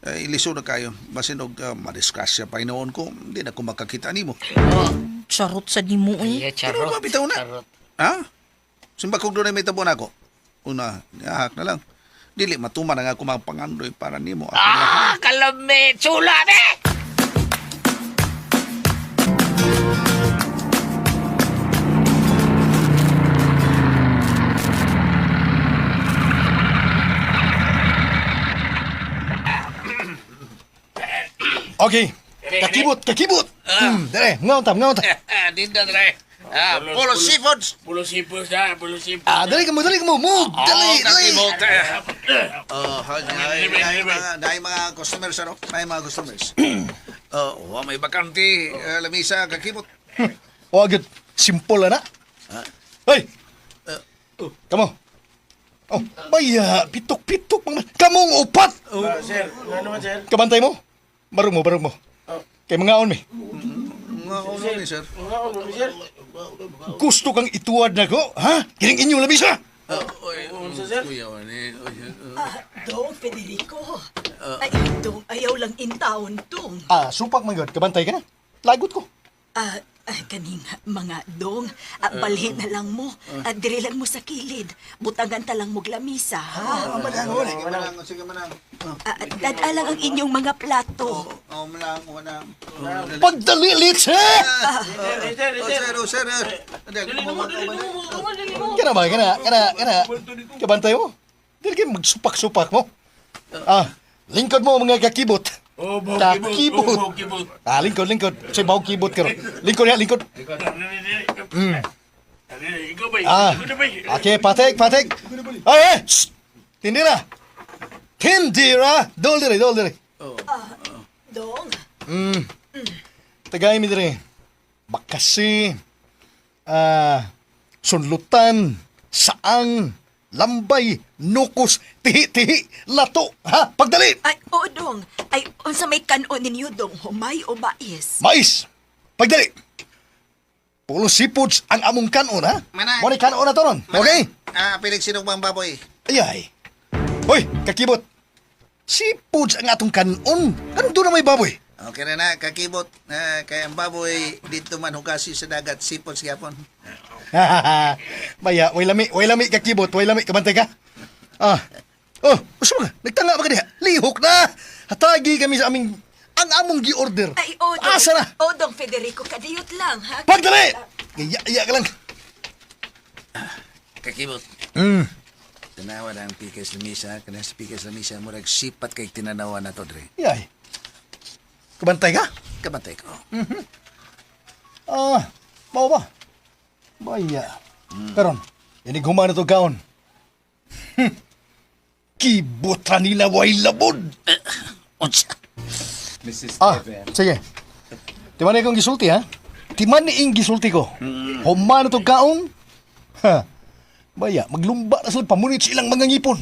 Eh, iliso na kayo. Basin og madisgrasya pa noon ko, hindi na ko makakita nimo. Charot sa di mo eh. Yeah, charot. Pero mabitaw na. Charot. Ha? Simba kog doon ay may tabon ako. Una, nihahak na lang. Dili, matuman na nga ako mga pangandoy para nimo. Ako na. Ah, kalame, chula, be! Okay. Kakibot, kakibot! Dere, ngaon ta, ngaon ta. Dito, dre. Ah, Polo Seafoods. Pulo sipos na, pulo sipos. Ah, dali ka mo, dali ka mo. Move! Dali, dali! Oh, ay, ay, mga, ay, mga customers, ano? Ay, mga customers. Oh, may bakante, lamisa, kakibot. Oh, good. Simple na. Hey! Kamo. Oh, baya, pitok-pitok. Kamong upat! Sir, ano naman, sir? Kabantay mo? Barog mo, barog mo. Kay mga on mi. Nga ni, sir. Gusto kang ituwad na ko, ha? Kining inyong lamisa. Dong, Federico. Ay, dong, ayaw lang in town, dong. Ah, supak man gud, kabantay ka na. Lagot ko. Ah, kaning mga dong, balhin na lang mo. Diri lang mo sa kilid. Butangan ta lang mo lamisa, ha? Sige, manang. Sige, manang. Dad-a lang ang inyong mga plato. Oh, manang, manang. Pagdali, Litse! Oh, sir, oh, sir. Kana ba, kana, kana, kana. Kabantay mo. Dili kayo magsupak-supak mo. Ah, lingkod mo mga kakibot. Oh, baw Kakibot. kibot. Oh, baw kibot. Ah, lingkod, lingkod. Say baw kibot karon. Lingkod ya, lingkod. Ikaw ba? Ah. Ikaw na ba? Okay, patek, patek. Ay, ay! Shh! Tindira! Tindira! Dol dire, dol dire. Dong, Tagay mi dire. Bakasi, ah, sunlutan, saang, lambay, nukos, tihi-tihi, lato, ha? Pagdali! ay, oh, dong. Ay, unsa may kanon ninyo, dong, humay o mais? Mais! Pagdali! Pulo seafoods ang among kanon, ha? Manang. Mo ni kanon na to ron. Okay? Ah, pilig sinugmang baboy. Ay, ay. Hoy, kakibot. Seafoods ang atong kanon. Anong doon na may baboy? Okay na na, kakibot. Ah, kaya ang baboy dito man hugasi sa dagat, sipon siyapon. Maya, way lami kakibot, way lami, kabantay ka. Ah. Oh, usa ka, nagtanga ba ka diha? Lihok na. Hatagi kami sa aming ang among gi-order. Ay, oh, dong. Asa na? Oh, dong, Federico, kadiyot lang, ha? Pagdali! Iya, iya ka lang. Kakibot. Tanawa na ang pikas lamisa. Kana sa pikas lamisa, murag sipat kay tinanawa na to, Dre. Yay. Kabantay ka? Kabantay ko. Ah, mao ba? Baya. Karon, inig human na to kaon. Kibutra nila way labod. Unsa? Mrs. Ah, sige. Timan ni kong gisulti, ha? Timan ni ing gisulti ko. Human na to kaon. Ha. Baya, maglumba na sila pamunit sa ilang mga ngipon.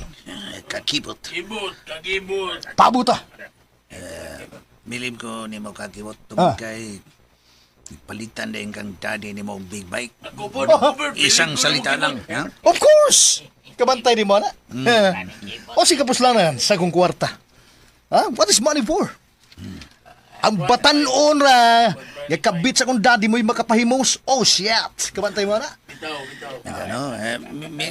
Kakibot. Kibot, kakibot. Pabuta. Milim ko ni mo kakibot tungod Ah. kay palitan din kang daddy ni mo og big bike. Ako po, ako po. Isang salita lang, ha? Of course! Kabantay ni mo na. O si kapuslanan sa kong kwarta. Ha? What is money for? Ang batanon ra, nga kabit sa kong daddy mo'y makapahimos. Oh, shit! Kabantay mo na. Bitaw, bitaw. Ano, eh,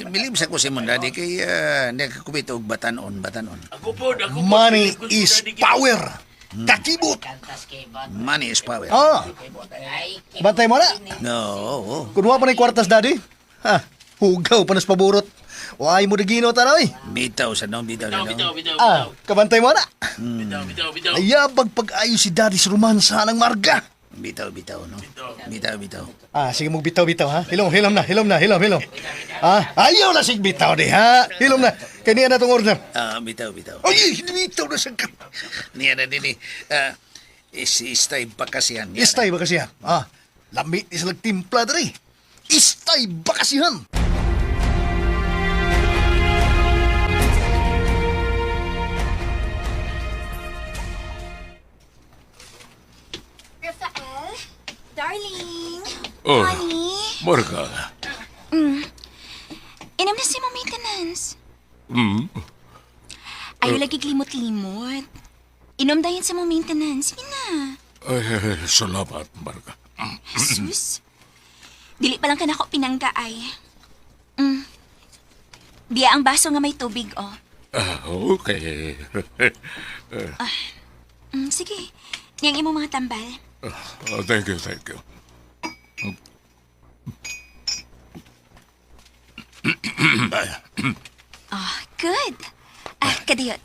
milim sa ko si mong daddy kay nagkakubit og batanon, batanon. Ako po, ako po. Money is power. Kakibot. Money is power. Ah. Bantay mo na. No, oo. Kung wa pa na kwartas, daddy. Ha? Hugaw pa nas paburot. Why mo digino tanoy? Bitaw sa nong, bitaw sa Bitaw, bitaw, nong. bitaw, Ah, kabantay mo na. bitaw, bitaw, bitaw. Ayabag pag-ayo si daddy sa romansa ng marga. Bitaw, bitaw, no? Bitaw, bitaw. Ah, sige mo bitaw-bitaw ha. Hilom, hilom na, hilom na, hilom, hilom. Ah, ayaw na sig bitaw di ha. Hilom na. Kay niya na tong order. Ah, bitaw, bitaw. Ay, bitaw na sa Niya na din eh. Ah, istay bakasihan. Niya na. Istay ba kasi Ah, lami ni silang timpla diri. Istay bakasihan. Rafael, darling, Oh. honey, Marga. inom na si mo maintenance. Mm. Ayaw lagi limot-limot. Inom dayon sa mo maintenance. Sige na. Ay, ay, ay, salamat, Marga. Sus. Dili pa lang ka nako pinanggaay. Diya ang baso nga may tubig, oh. Ah, okay. Sige. Niyang imong mga tambal. Ah, thank you, thank you. Ah, good. Ah, kadiyot.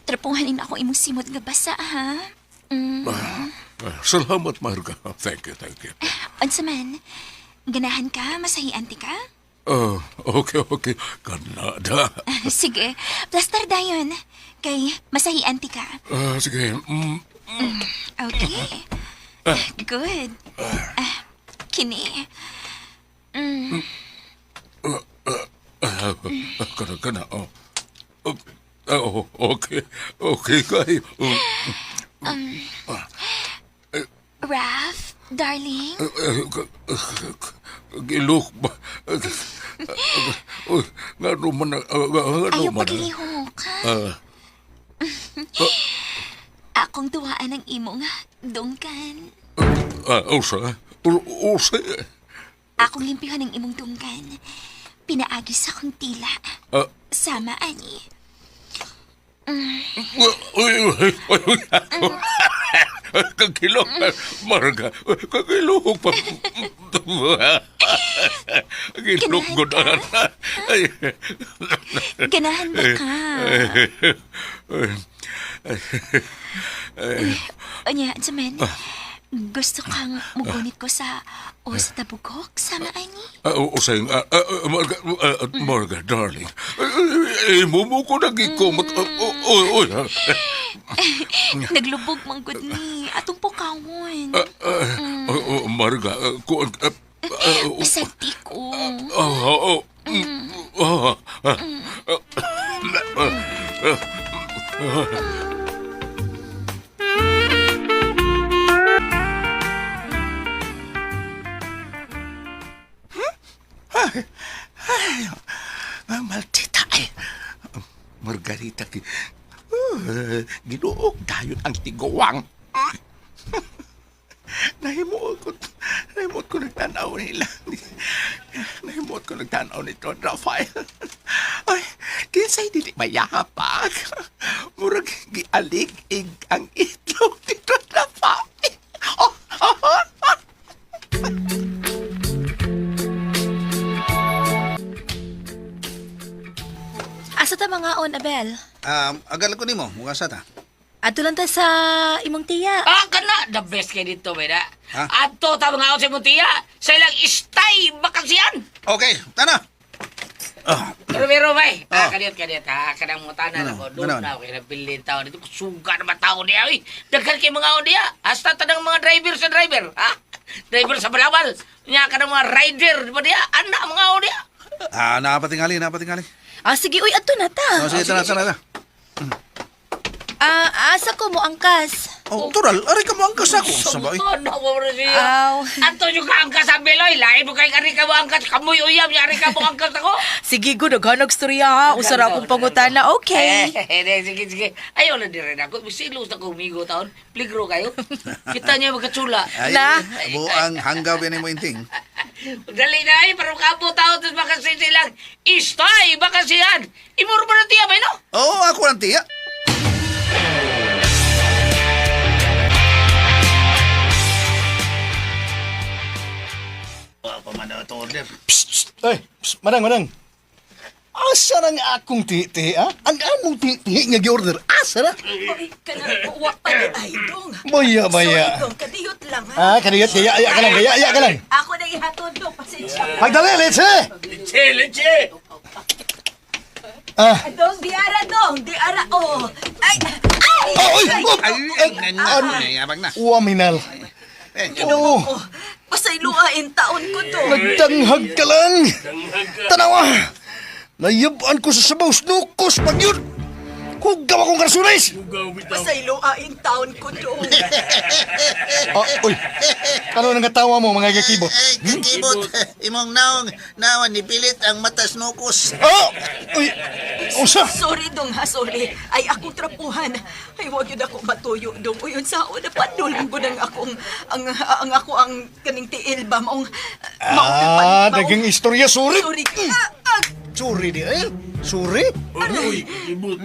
Trapuhanin ako imong simot nga basa, ha? Ah, salamat, Marga. Thank you, thank you. Unsa man, ganahan ka? Masahian ti ka? Ah, okay, okay. Kanada. Sige, plaster dayon. Kay masahian ti ka. Ah, sige. Okay. Good. Ah, kini. Ah, kana, kana. Oh. Oh, ah, oh, okay. Okay, kayo. Raf? Darling, Gilok ba? Uy, nga naman, nga ayaw naman. paglihok, ha? Ah, Akong tuwaan ang imong dungkan. usa, usa. Akong limpihan ang imong dungkan. Pinaagi sa akong tila. Ah. Sama, ani. Uy, uy, uy, uy. Kagilok, Marga, kagilok pa. Gilok ko na. Ay. Ganahan ba ka? Anya, Jaman, gusto kang mugunit ko sa o sa tabugok sama ani? Usay, Marga, Marga, darling. Imo mo ko nagikumot. Uy, uy. Naglubog mang gud ni atong pukawon. Marga, kuan. Pasagti ko. Oh, oh, oh. Ang maldita ay. Margarita, ki, ginuog dayon ang tiguang. Nahimuot ko, nahimuot ko nagtanaw nila. Nahimuot ko nagtanaw ni Don Rafael. Ay, kinsay dili mayapag. Murag gialig-ig ang itlog ni Don Rafael. Oh, oh, oh, oh. Asa ta mga on, Abel? Agal ko nimo, mukha sa ta. Adto lang ta sa imong tiya. Ah, kana the best kay dito bay na. Ha? Adto ta mga sa imong tiya sa ilang istay bakasyan. Okay, tana. Pero pero bay, ah, Ah. kaniyot kaniyot ha, kanang mutana Ano? na ko doon Ano? na ako nabilin taon dito suga na ba tao niya oy. Daghan kay mga on niya. Hasta tanang mga driver sa driver, ha? Driver sa balabal. Nya kanang mga rider di ba niya? Ana mga on niya. Ah, napatingali, napatingali. Ah, sige, uy, adto na ta. Oh, sige, tana, tana, tana. Ah, asa ko mo angkas? Oh, tural, aray ka mo angkas ako. Sa ba, eh? Ano mo rin siya? Aw. Ato yung kaangkas sa Beloy. Lain mo kay ari ka mo angkas. Kamoy uyam. Yari ka mo angkas ako. Sige, good. Naghanag storya ha. Usara akong pangutana. Okay. Eh, sige, sige. Ayaw na di rin ako. Silos na ko umigo taon. Pligro kayo. Kita niya magkatsula. Ay, Na. buang hanggaw yan mo inting. Dali na ay, parang kabo tao. Tapos baka silang istay, baka siyan. Imuro mo na tiya, bay no? Oo, oh, ako ang tiya. Ay, psst, manang, manang. Asa na nga akong titi, ha? Ang among titi nga gi-order, asa na? Oy, kanang wa pa ni ay dong. Baya, baya. Sorry dong, kadiyot lang ha. Ah, kadiyot, gaya, aya ka lang, gaya, aya ka lang. Ako na ihatod dong, pasensya. Pagdali, leche! Leche, leche! Ah, Dong, di ara dong, di ara oh. Ay, ay! oh, oy, oh, Ay, eh, nan, yabang na. Uwaminal. Eh, Oo, Oh, pasayloain taon ko dong. nagdanghag ka lang. Tanawa, nayabaan ko sa sabaw, snukos pag yun. Hugaw akong karsunis! Pasayloain taon ko dong. Ah, uy, ano nang katawa mo, mga kakibot? Ay, kakibot. Imong naong, nawan, nipilit ang matas nukos. Ah! Uy, usa! Sorry dong ha, sorry. Ay akong trapuhan. Ay wag yun ako matuyo dong. Uyon sa una padulong ko ng akong ang ako ang kaning tiil ba maong maong Ah, dagang istorya, sorry. Sorry. Ah, ah, Sorry di eh. Sorry? Uy, ibut.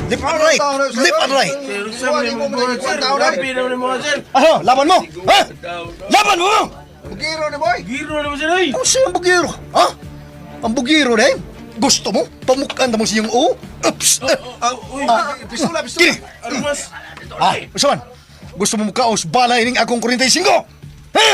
Left and right. Left and right. Grabe naman mo, sir. Ano? Laban mo? Ha? Laban mo! Bugiro ni boy. Giro naman sir, oy. Ano siya ang bugiro? Ha? Ang bugiro na eh? Gusto mo? Pamukaan na mo siyang o? Oops! Ah, uy, pistula, pistula. Kini! Armas. Ah, usaman! Gusto mo mukaos balay ning akong 45? Ha?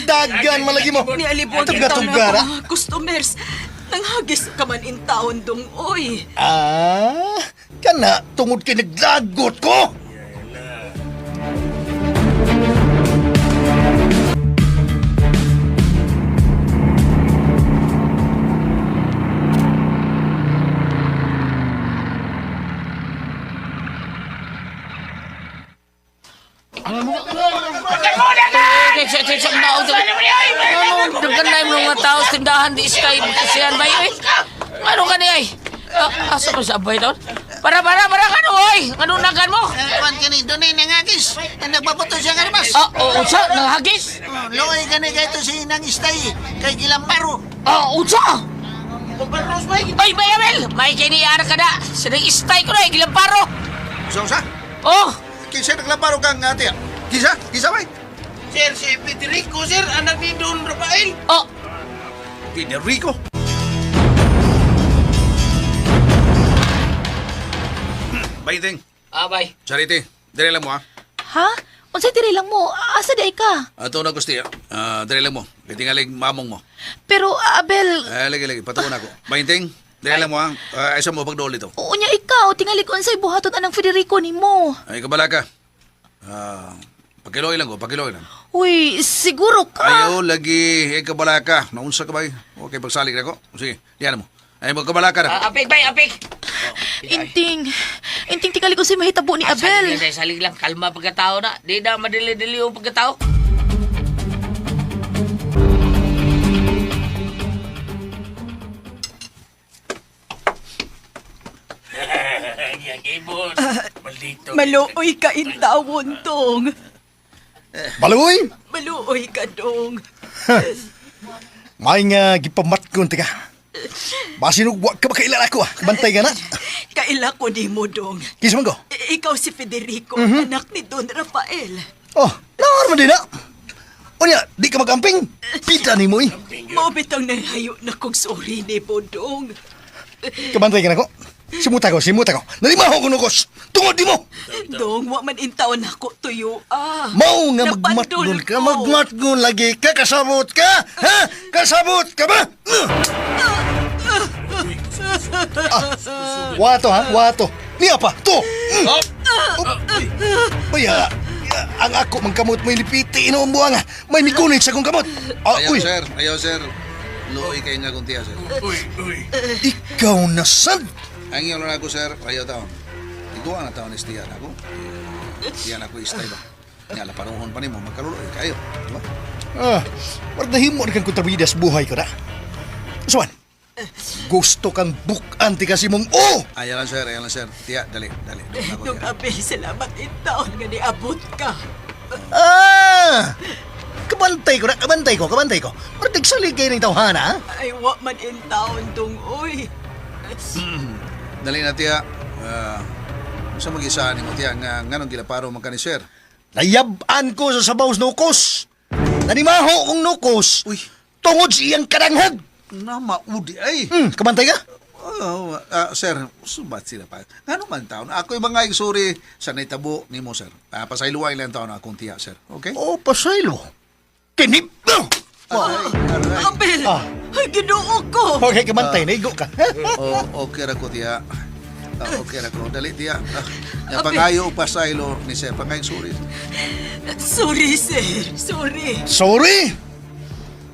Dagan malagi mo. Nialibog in taon Tuga-tuga ako ra. mga customers. Nanghagis ka man in taon dong oy. Ah, kana tungod kay naglagot ko. mga tao sa tindahan di istay kasihan bay oy. Ano ka ni ay? Ah, asa ko sa abay taon? Para para para kano oy? Ano nagan mo? Kuan kani dunay nangagis. Ang nagbabato siya nga mas. Ah, oh, unsa nanghagis? Oh, Luoy kani kay to si nang istay kay gilamparo. Ah, unsa? Ay, bay Abel, may kini ara ka na. Sinang istay ko na gilamparo. Usa usa? Oh, Kinsa naglamparo kang ate? Kinsa? Kinsa bay? Sir, si Federico, sir, anak ni Don Rafael. oh, Federico. Baiting. ah, bay. Charity, dire lang mo ha. Ha? Unsay diri lang mo? Asa di ay ka? Ato na gusti. Ah, dire lang mo. Kitingalig mamong mo. Pero Abel, Eh, lagi lagi patuon ako. Bainting, dire lang mo ha. Ah, isa mo pagdol ito. unya ikaw tingali ko unsay buhaton anang Federico nimo. Ay kabala ka. Ah, pakiloy lang ko, pakiloy lang. Uy, siguro ka. Ayo lagi, ay kabala ka. Naunsa ka ba? Okay, pagsalig na ko. Sige, diyan mo. Ay magkabala ka na. Ah, apik bay, apik. Inting, inting tingali ko unsay mahitabo ni Ah, Salig Abel. lang, salig lang. Kalma pagkatao na. Di na madili-dili yung pagkatao. Yang ibon. Maldito. Maluoy ka intawon, Dong. Baluoy! Maluoy ka, Dong. May nga gipamatgon tika. Basin og wa ka makaila ako ah. Bantay ka na. Kaila ko nimo, Dong. Kinsa man ko? Ikaw si Federico, anak ni Don Rafael. Oh, naor man din na. Unya, di ka magamping. Pita nimo eh. Mao bitang nanghayo na kong sorry ni Dong. Kabantay ka na ko. Simuta ko, simuta ko. Nalimaho ko nukos. Tungod di mo. Dong, wa man intawon ako tuyo ah. Mao nga Napandol magmatgon ka, ko. magmatgon lagi ka, kasabot ka, ha? Kasabot ka ba? Ah, wato ha, wato. Niya pa, to. Mm. Oh. Baya, ang ako mangkamot may lipiti ino ang buwang. May migunit sa akong kamot. Ah, Ayaw uy, sir, ayaw sir. Luoy kay nga kung tiya sir. Uy, uy. ikaw na sad. Ang iyon lang ako sir, ayaw taon. Iguan na taon is tiya na ako. Tiya na ako istay ba. Nga laparuhon pa nimo magkaluloy kayo. Di ba? Ah, wardahimo na kang kontrabida sa buhay ko na. Suan, gusto kang bukan ti kasi mong oh! Ayaw lang sir, ayaw lang sir. Tiya, dali, dali. Doon ako Dong tiya. Abel, salamat intawon nga niabot ka. Ah! Kabantay ko na, kabantay ko, kabantay ko. Pero tigsalig kayo ng tawhana, ha? Ay, wa man intawon, Dong, oy. Dali na tiya. Ah, sa mag-isa ni mo tiya nga nganong gilaparo man ka ni sir. Nayab-an ko sa sabaw sa nukos. Nanimaho kong nukos. Uy. Tungod sa iyang kadanghag. Na maudi ay. Kabantay ka? Oh, ah, sir, subat sila pa. Ngano man taon? Ako'y mga sorry sa naitabo nimo sir. Ah, pasayloay lang taon akong tiya sir. Okay? Oh, pasaylo. Kinip! Aray, aray. Abel! Ah. Ay, ginoo ko! Okay, kabantay, naigo ka. Oh, okay ra ko tiya. Ah, okay ra ko. Dali tiya. Ah, nga pangayo og pasaylo ni sir. Pangayo sorry. Sorry, sir. Sorry. Sorry!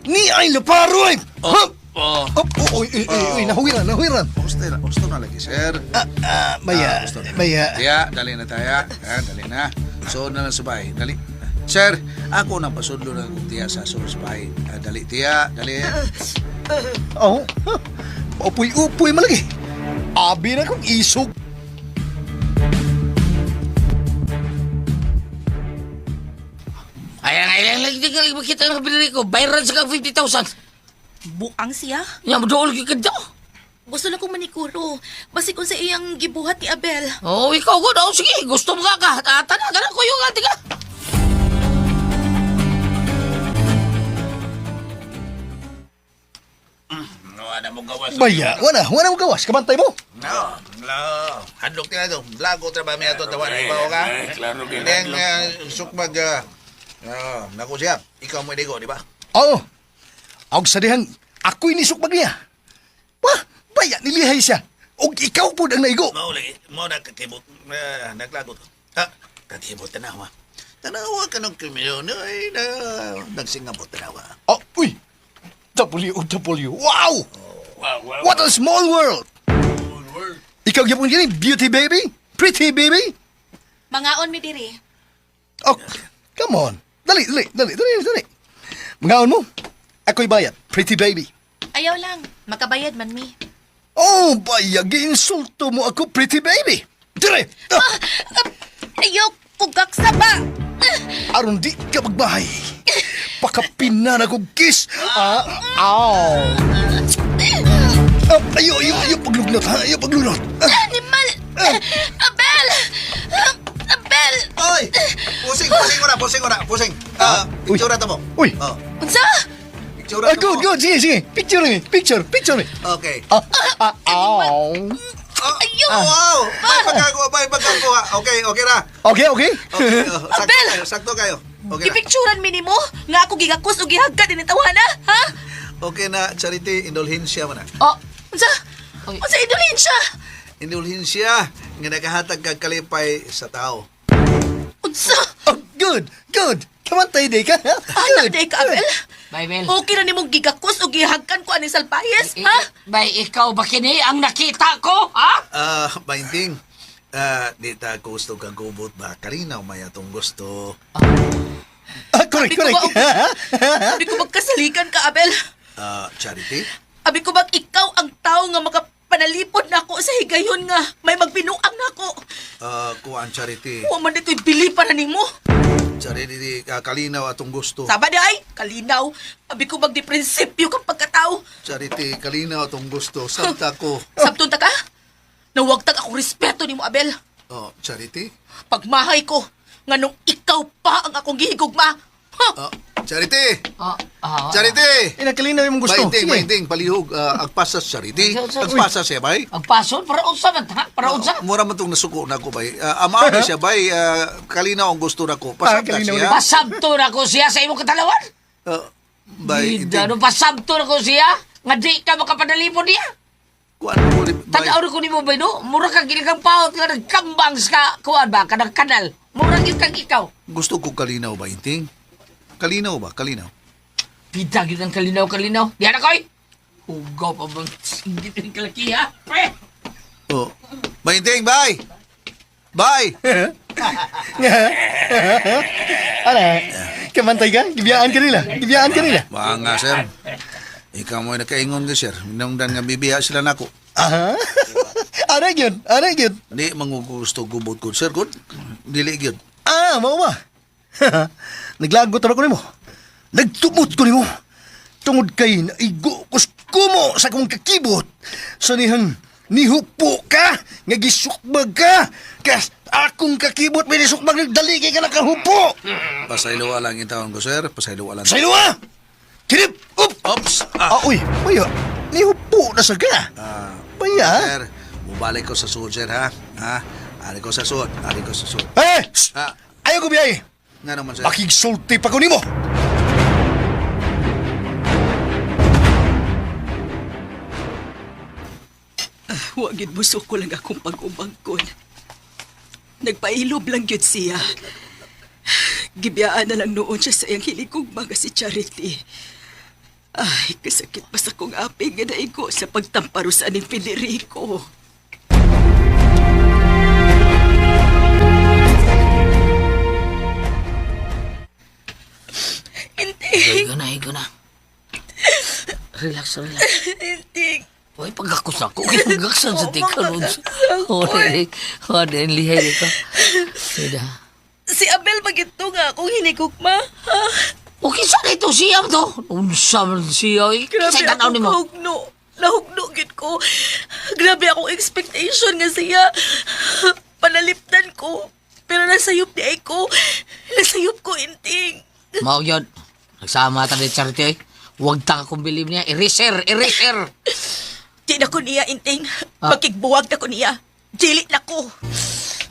Ni ay laparo ay! Ha? Oh. Oh, oh, oy, oy, oy, oy, nahuwiran, nahuwiran. Gusto na, gusto na lagi sir. Ah, ah, maya, Ah, gusto na. maya. Tiya, dali na tayo. Ah, dali na. So na lang sa bahay. Dali. Sir, ako nang pasudlo ng tiya sa sulod sa bahay. Ah, dali tiya, dali. Oh, huh. Upuy-upuy malagi. Abi na kong isog. Ay, ang ilang lagi tingali makita ng Federico. Bayran sa kang 50,000. Buang siya. Nya, maduol ka daw. Gusto lang kong manikuro. Basig unsa iyang gibuhat ni Abel. Oh, ikaw ko daw. Sige, gusto mo ka ka. Ah, tana, tana, kuyo ka, tiga. Wala mo gawas. Baya, wala, wala mo gawas. Kabantay mo. No, no. Hadlok nila to. Lago trabaho mi ato tawan ibaw ka. Eh, klaro kay Then hadlok. sukmag nako siya. Ikaw mo inigo, di ba? Oo. Og sa dihang, ako'y nisukbag niya. Wah, baya, nilihay siya. Og ikaw po ang naigo. Mao lagi, mao na kakibot, naglagot. Ha, kakibot tanawa. Tanawa ka ng kriminal, ay na nagsingabot tanawa. Oh, uy. W, W. Wow! Wow, wow. What a small world! Ikaw gyapon gini, beauty baby? Pretty baby? Mangaon mi diri. Oh, come on. Dali, dali, dali, dali, dali. Mangaon mo. Ako'y bayad, pretty baby. Ayaw lang, makabayad man mi. Oh, bayag, insulto mo ako, pretty baby. Dire! Ah, Ayaw, pugak sa ba! Aron di ka magbahay. Pakapinan ako kiss. Ah, aw. Ah, ayo, ayo, ayo, paglugnot, ha? Ayo, paglugnot. Ah, Animal! Abel! Abel! Oy! Pusing, pusing ora, pusing ora, pusing. Ah, Uy. picture ta mo. Uy. Oh, Unsa? picture ah, ta good, mo. good. Sige, sige. Picture me, picture, picture me. Okay. Ah, ah, aw. Oh, Ayaw! Wow! May pagkakuha, may pagkakuha. Okay, okay ra. Okay, okay. Okay, oh, sakto Abel! kayo, sakto kayo. Okay na. Gipicturan mi nimo nga ako gigakos ug gihagka dinhi tawhana, ha? Okay na, Charity, indulhensya mo na. Oh, Unsa? Uy. Unsa indulhensya? Indulhensya nga nagahatag kag kalipay sa tao. Unsa? Oh, good, good. Kamantay di ka, ha? Anak day ka, Abel. Bay, Bel. Okay ra nimong gigakos ug gihagkan ko aning salpayes, ha? Bay, ikaw ba kini ang nakita ko, ha? Ah, Bainting. Ah, di ta gusto kag gubot ba? Kalinaw may atong gusto. Ah, correct, Sabi ko correct. ba, Abi ko magkasalikan ka, Abel. Ah, Charity? Abi ko bag ikaw ang tao nga makapanalipod nako sa higayon nga may magbinuang nako. Ah, kuan Charity. Wa man dito'y bili para nimo. Charity, kalinaw atong gusto. Sama di ay, kalinaw. Abi ko bag di prinsipyo kang pagkatao. Charity, kalinaw atong gusto. Sabta ko. Sabton ta ka? Nawagtag ako respeto nimo, Abel. Oh, Charity? Pagmahay ko, nganong ikaw pa ang akong gihigugma. Ha! Oh, Charity! Oh, oh. Charity! Eh, nakalinaw yung gusto. Bainting, Sige. bainting, palihog. Ah, agpasas Charity. Agpasas siya, bay. Ang pason, para unsa man, ha? Para unsa? Mura man tong nasuko na ko, bay. Ama ni siya, bay. Ah, kalinaw ang gusto na ko. Pasabta Ah, kalinaw siya. Pasabto na ko siya sa imong katalawan. Ah, bay, Bida, no, pasabto na ko siya. Nga di ka makapanalipod niya. Kuan mo ni bay. Tanaw ko nimo bay no? Mura kang giligang paot nga nagkambang sa kuan ba kanang kanal. Mura gyud kang ikaw. Gusto ko kalinaw, bainting. Kalinaw ba? Kalinaw. Bida gyud ang kalinaw kalinaw. Diha na koy. Hugaw pa bang singgit ang kalaki ha? Pre. Oh. Bainting, bay! Bay! Ara, kamantay ka? Gibiyaan ka nila. Gibiyaan ka nila. Baka nga, sir. Ikaw mo'y nakaingon ka, sir. Minungdan nga bibiya sila nako. Aha. Ara gyud, ara gyud. Di mangugusto gubot ko, sir. Good. Dili gyud. Ah, mao ba? Naglagot ra ko nimo. Nagtumot ko nimo. Tungod kay naigo ko kumo sa akong kakibot. Sa nihang nihupo ka, nga gisukbag ka. Kas akong kakibot may nisukbag nagdali kay ka nakahupo. Pasaylo lang yung taon ko, sir. Pasaylo lang. Sa iluwa! Kinip! Up! Ops! Ah, Ah, uy, baya. Nihupo na sa ka. Baya. Sir, mubalik ko sa suod, sir, ha? Ha? Ari ko sa suod. Ari ko sa suod. Eh! Shh! Ah. Ayaw ko biyahe. Nga naman, sir. Makigsulti pa ko nimo. Wa gyud musuko lang akong pag-umangkon. Nagpailob lang gyud siya. Gibiyaan na lang noon siya sa iyang hiligugma nga si Charity. Ay, kasakit pa sa kong aping nga naigo sa pagtamparo sa aning Federico. Hindi, Higo na, higo na. Relax, relax. hindi. Uy, pagkakos ako, pagkaksan sa tika ron. Ore, ore, lihay ka. Sida. Si Abel magito nga akong hinigugma. Ha? Okay, saan ito siya to? Unsa man siya, eh. Grabe Sa tanaw akong nimo. kahugno. Nahugno gid ko. Grabe akong expectation nga siya. Panalipdan ko. Pero nasayop di ay ko. Nasayop ko, inting. Mao yun. Nagsama ta ni Charity, eh. Huwag ta akong bilib niya. Eraser, eraser. Di na ko niya, Inting. Ah. Pakigbuwag na ko niya. Dili na ko.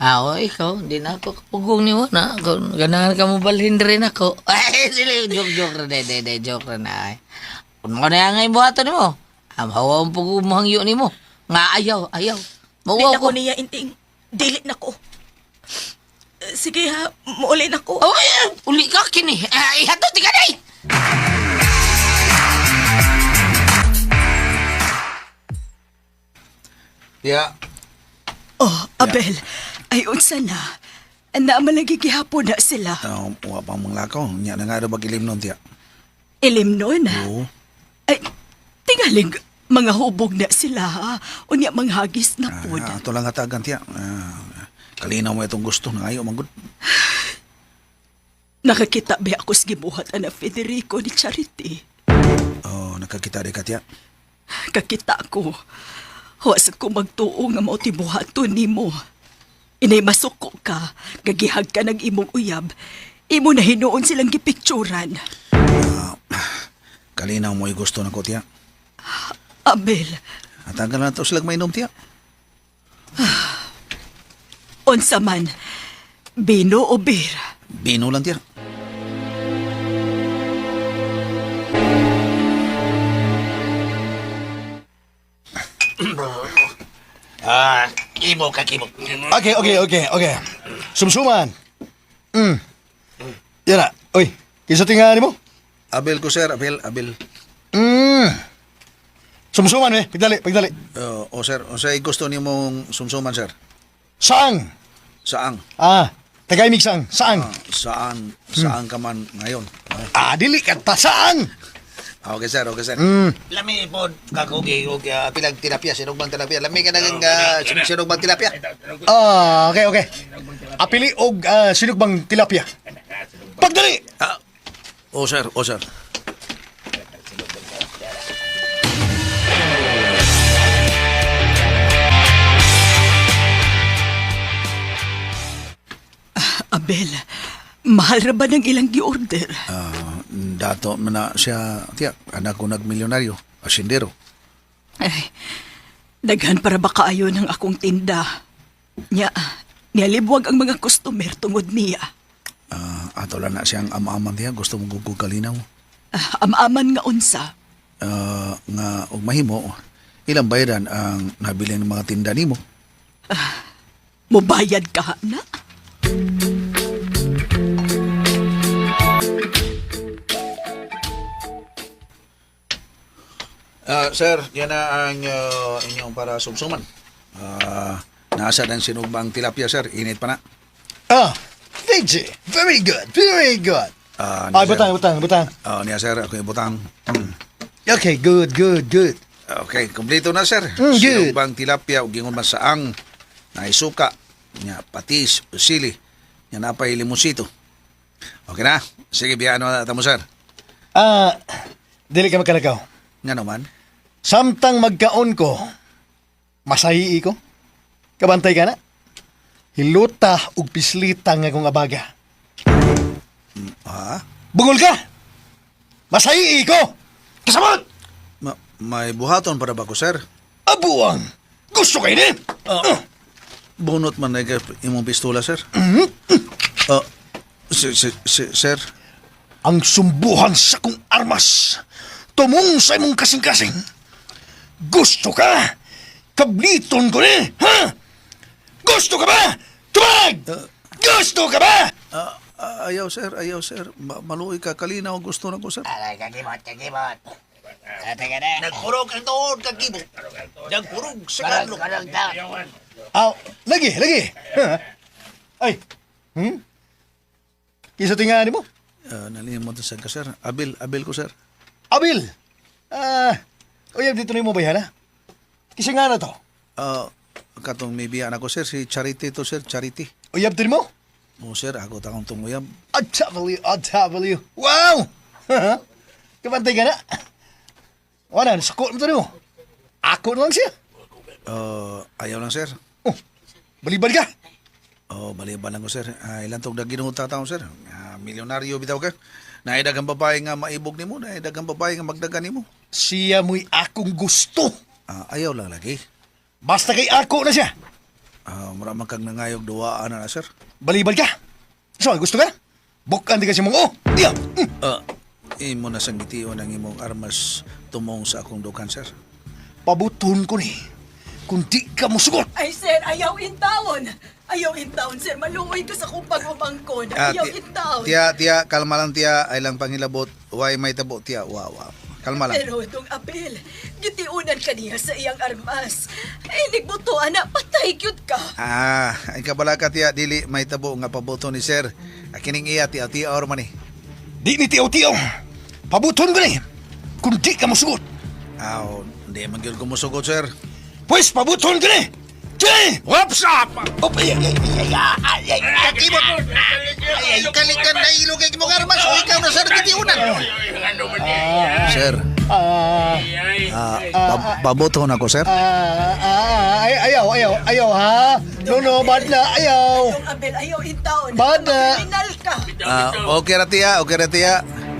Ah, o, ikaw, hindi na ako kapugong ni mo na. Kung ganahan ka mo balhin rin ako. Ay, sila, joke, joke rin, de, de, joke rin ay. Kung mo na nga buhaton nimo, am hawa ang pugong mo hangyo nimo. Nga ayaw, ayaw. Di Mauwaw na ko. ko niya, Inting. Dili na ko. Sige ha, muuli na ko. Oh, eh, uli ka kini. Ay, ihatod di ka na eh. Yeah. Oh, Abel. Ay, unsa na. Naamalagi gihapon na sila. Wa pa mong lakaw. Nya na nga daw bagilim nun, tiya. Ilim nun. Oo. Ay, tingaling mga hubog na sila ha. Unya manghagis na pod. Ah, ato lang hatagan tiya. Ah, kalinaw mo itong gusto na ayaw manggod. Nakakita ba ako sa gibuhat ana Federico ni Charity? Oh, nakakita di ka tiya. Kakita ko. Wa sa ko magtuo nga mao tibuhaton nimo. Inay masuko ka, gagihag ka ng imong uyab. Imo na hinuon silang gipicturan. Kalinaw mo yung gusto na ko tiya. Abel, Hatagan lang to silang mainom tiya. unsa man, bino o beer? Bino lang tiya. Ah, imo ka kimo. Okay. Sumsuman. Yan na. Uy, kinsa tingali mo? Abel ko sir, Abel, Abel. Sumsuman eh. Pagdali, pagdali. Oh, oh sir, unsay gusto nimong sumsuman sir? Saang? Saang? Ah, tagaimig saang. Saang? Ah, saan saan ka man ngayon? Ah, dili ka ta saang. Ah, okay sir, okay sir. Lami pod kakugi og pilag tilapia, sinugbang tilapia. Lami ka nang sinugbang tilapia. Ah, okay, okay. Apili og sinugbang tilapia. Pagdali! Ah, oh sir, oh sir. Abel, mahal ra ba ng ilang gi-order? Ah, dato man na siya, tiya, anak ko nagmilyonaryo, asindero. Ay, daghan para ba kaayo ng akong tinda. Nya, nialibwag ang mga customer tungod niya. Ah, ato lang na siyang ama-aman tiya, gusto mo gugug kalinaw. Ah, Amaman nga unsa. Ah, nga og mahimo, ilang bayaran ang nabili ng mga tinda nimo? Mubayad ka na? Ah, sir, yan na ang inyong para sumsuman. Ah, nasa ng sinugbang tilapia, sir. Init pa na. Ah, VJ. Very good, very good. Ah, Ay, niya, sir. butang, butang, butang. Ah, niya, sir. Ako yung butang. Mm. Okay, good, good, good. Okay, kompleto na, sir. Mm, good. Sinugbang tilapia, ug gingon man saang, naisuka, nya patis, sili, nya napay limonsito. Okay na? Sige, biyaan na ta mo, sir. Ah, dili ka makalakaw. Nga naman. Samtang magkaon ko, masahi ko. Kabantay ka na. Hiluta ug pislita nga kong abaga. Ha? Bungol ka! Masahi ko! Kasabot! May buhaton para ba ko, sir? Abuang! Gusto kayo ni? Ah, bunot man na imong pistola, sir. Ah, sir. Ang sumbuhan sa kong armas. Tumong sa imong kasing-kasing. Gusto ka? Kabliton ko ni, ha? Gusto ka ba? Tumag! Gusto ka ba? Ah, ah, ayaw, sir. Ayaw, sir. Maluoy ka. Kalinaw gusto na ko, sir. Aray, kakimot, kakimot. Teka na. Nagpurog ang tuod kakimo. Nagpurog sa kadlok. Karang ta. Aw, lagi, lagi. Ay, Kisa tingali mo? Ah, nalimot sa ka, sir. Abil, abil ko, sir. Abil! Ah, uyab dito na mo ba yan, ha? Kisa nga na to. Ah, katong may biya na ko, sir. Si Charity to, sir. Charity. Uyab din mo? O, sir. Ako takong tunguyab. A W, A W. Wow! Kabantay ka na. Wala, nasuko mo to mo. Ako na lang siya. Ah, ayaw lang, sir. Oh, balibad ka. Oh, baliban lang ko, sir. Ah, ilan tong daginuta taon, sir? Ah, milyonaryo bitaw ka. Naidagang babae nga maibog nimo, naidagang babae nga magdagan nimo. Siya mo'y akong gusto. Ah, ayaw lang lagi. Basta kay ako na siya. Ah, mura man kag nangayog duwaan na na, sir. Balibad ka. So, gusto ka? Bukan di ka siya mong, oh, diya. Ah, imo na sang gitiyon ang imong armas tumong sa akong dukan, sir. Pabuton ko ni. Kung di ka musugot. Ay, sir, ayaw in town. Ayaw in town, sir. Maluoy ka sa kong pag-umangkon. Ah, Ayaw in town. Tiya, tiya, kalma lang tiya, ay lang pangilabot. Why may tabo tiya, wa wa. Kalma lang. Pero itong Abel, gitiunan ka niya sa iyang armas. Ay, nigbuto, ana, patay gyud ka. Ah, ay kabala ka tiya, dili may tabo nga paboto ni sir. Kining iya tiya, tiya or man eh. Di ni tiyaw-tiyaw. Pabuton ko ni. Kung di ka mosugot. Aw, di man gyud ko mosugot, sir. Pwes, pabuton ko ni. Kini! What's up? Oh, ay, ay, ay, ay, ay, ay. Kakibot! Ay, ay, kalikan na ilog kay mong armas o ikaw na sir gitiunan. Ano man niya? Sir, Ah, ah, pabuton ako, sir. ah, ah, ay, ayaw, ayaw, ayaw, ha? No, no, bad na, ayaw. Abel, ayaw intaon. Bad na. Kriminal ka. Ah, okay ra tiya, okay ra tiya.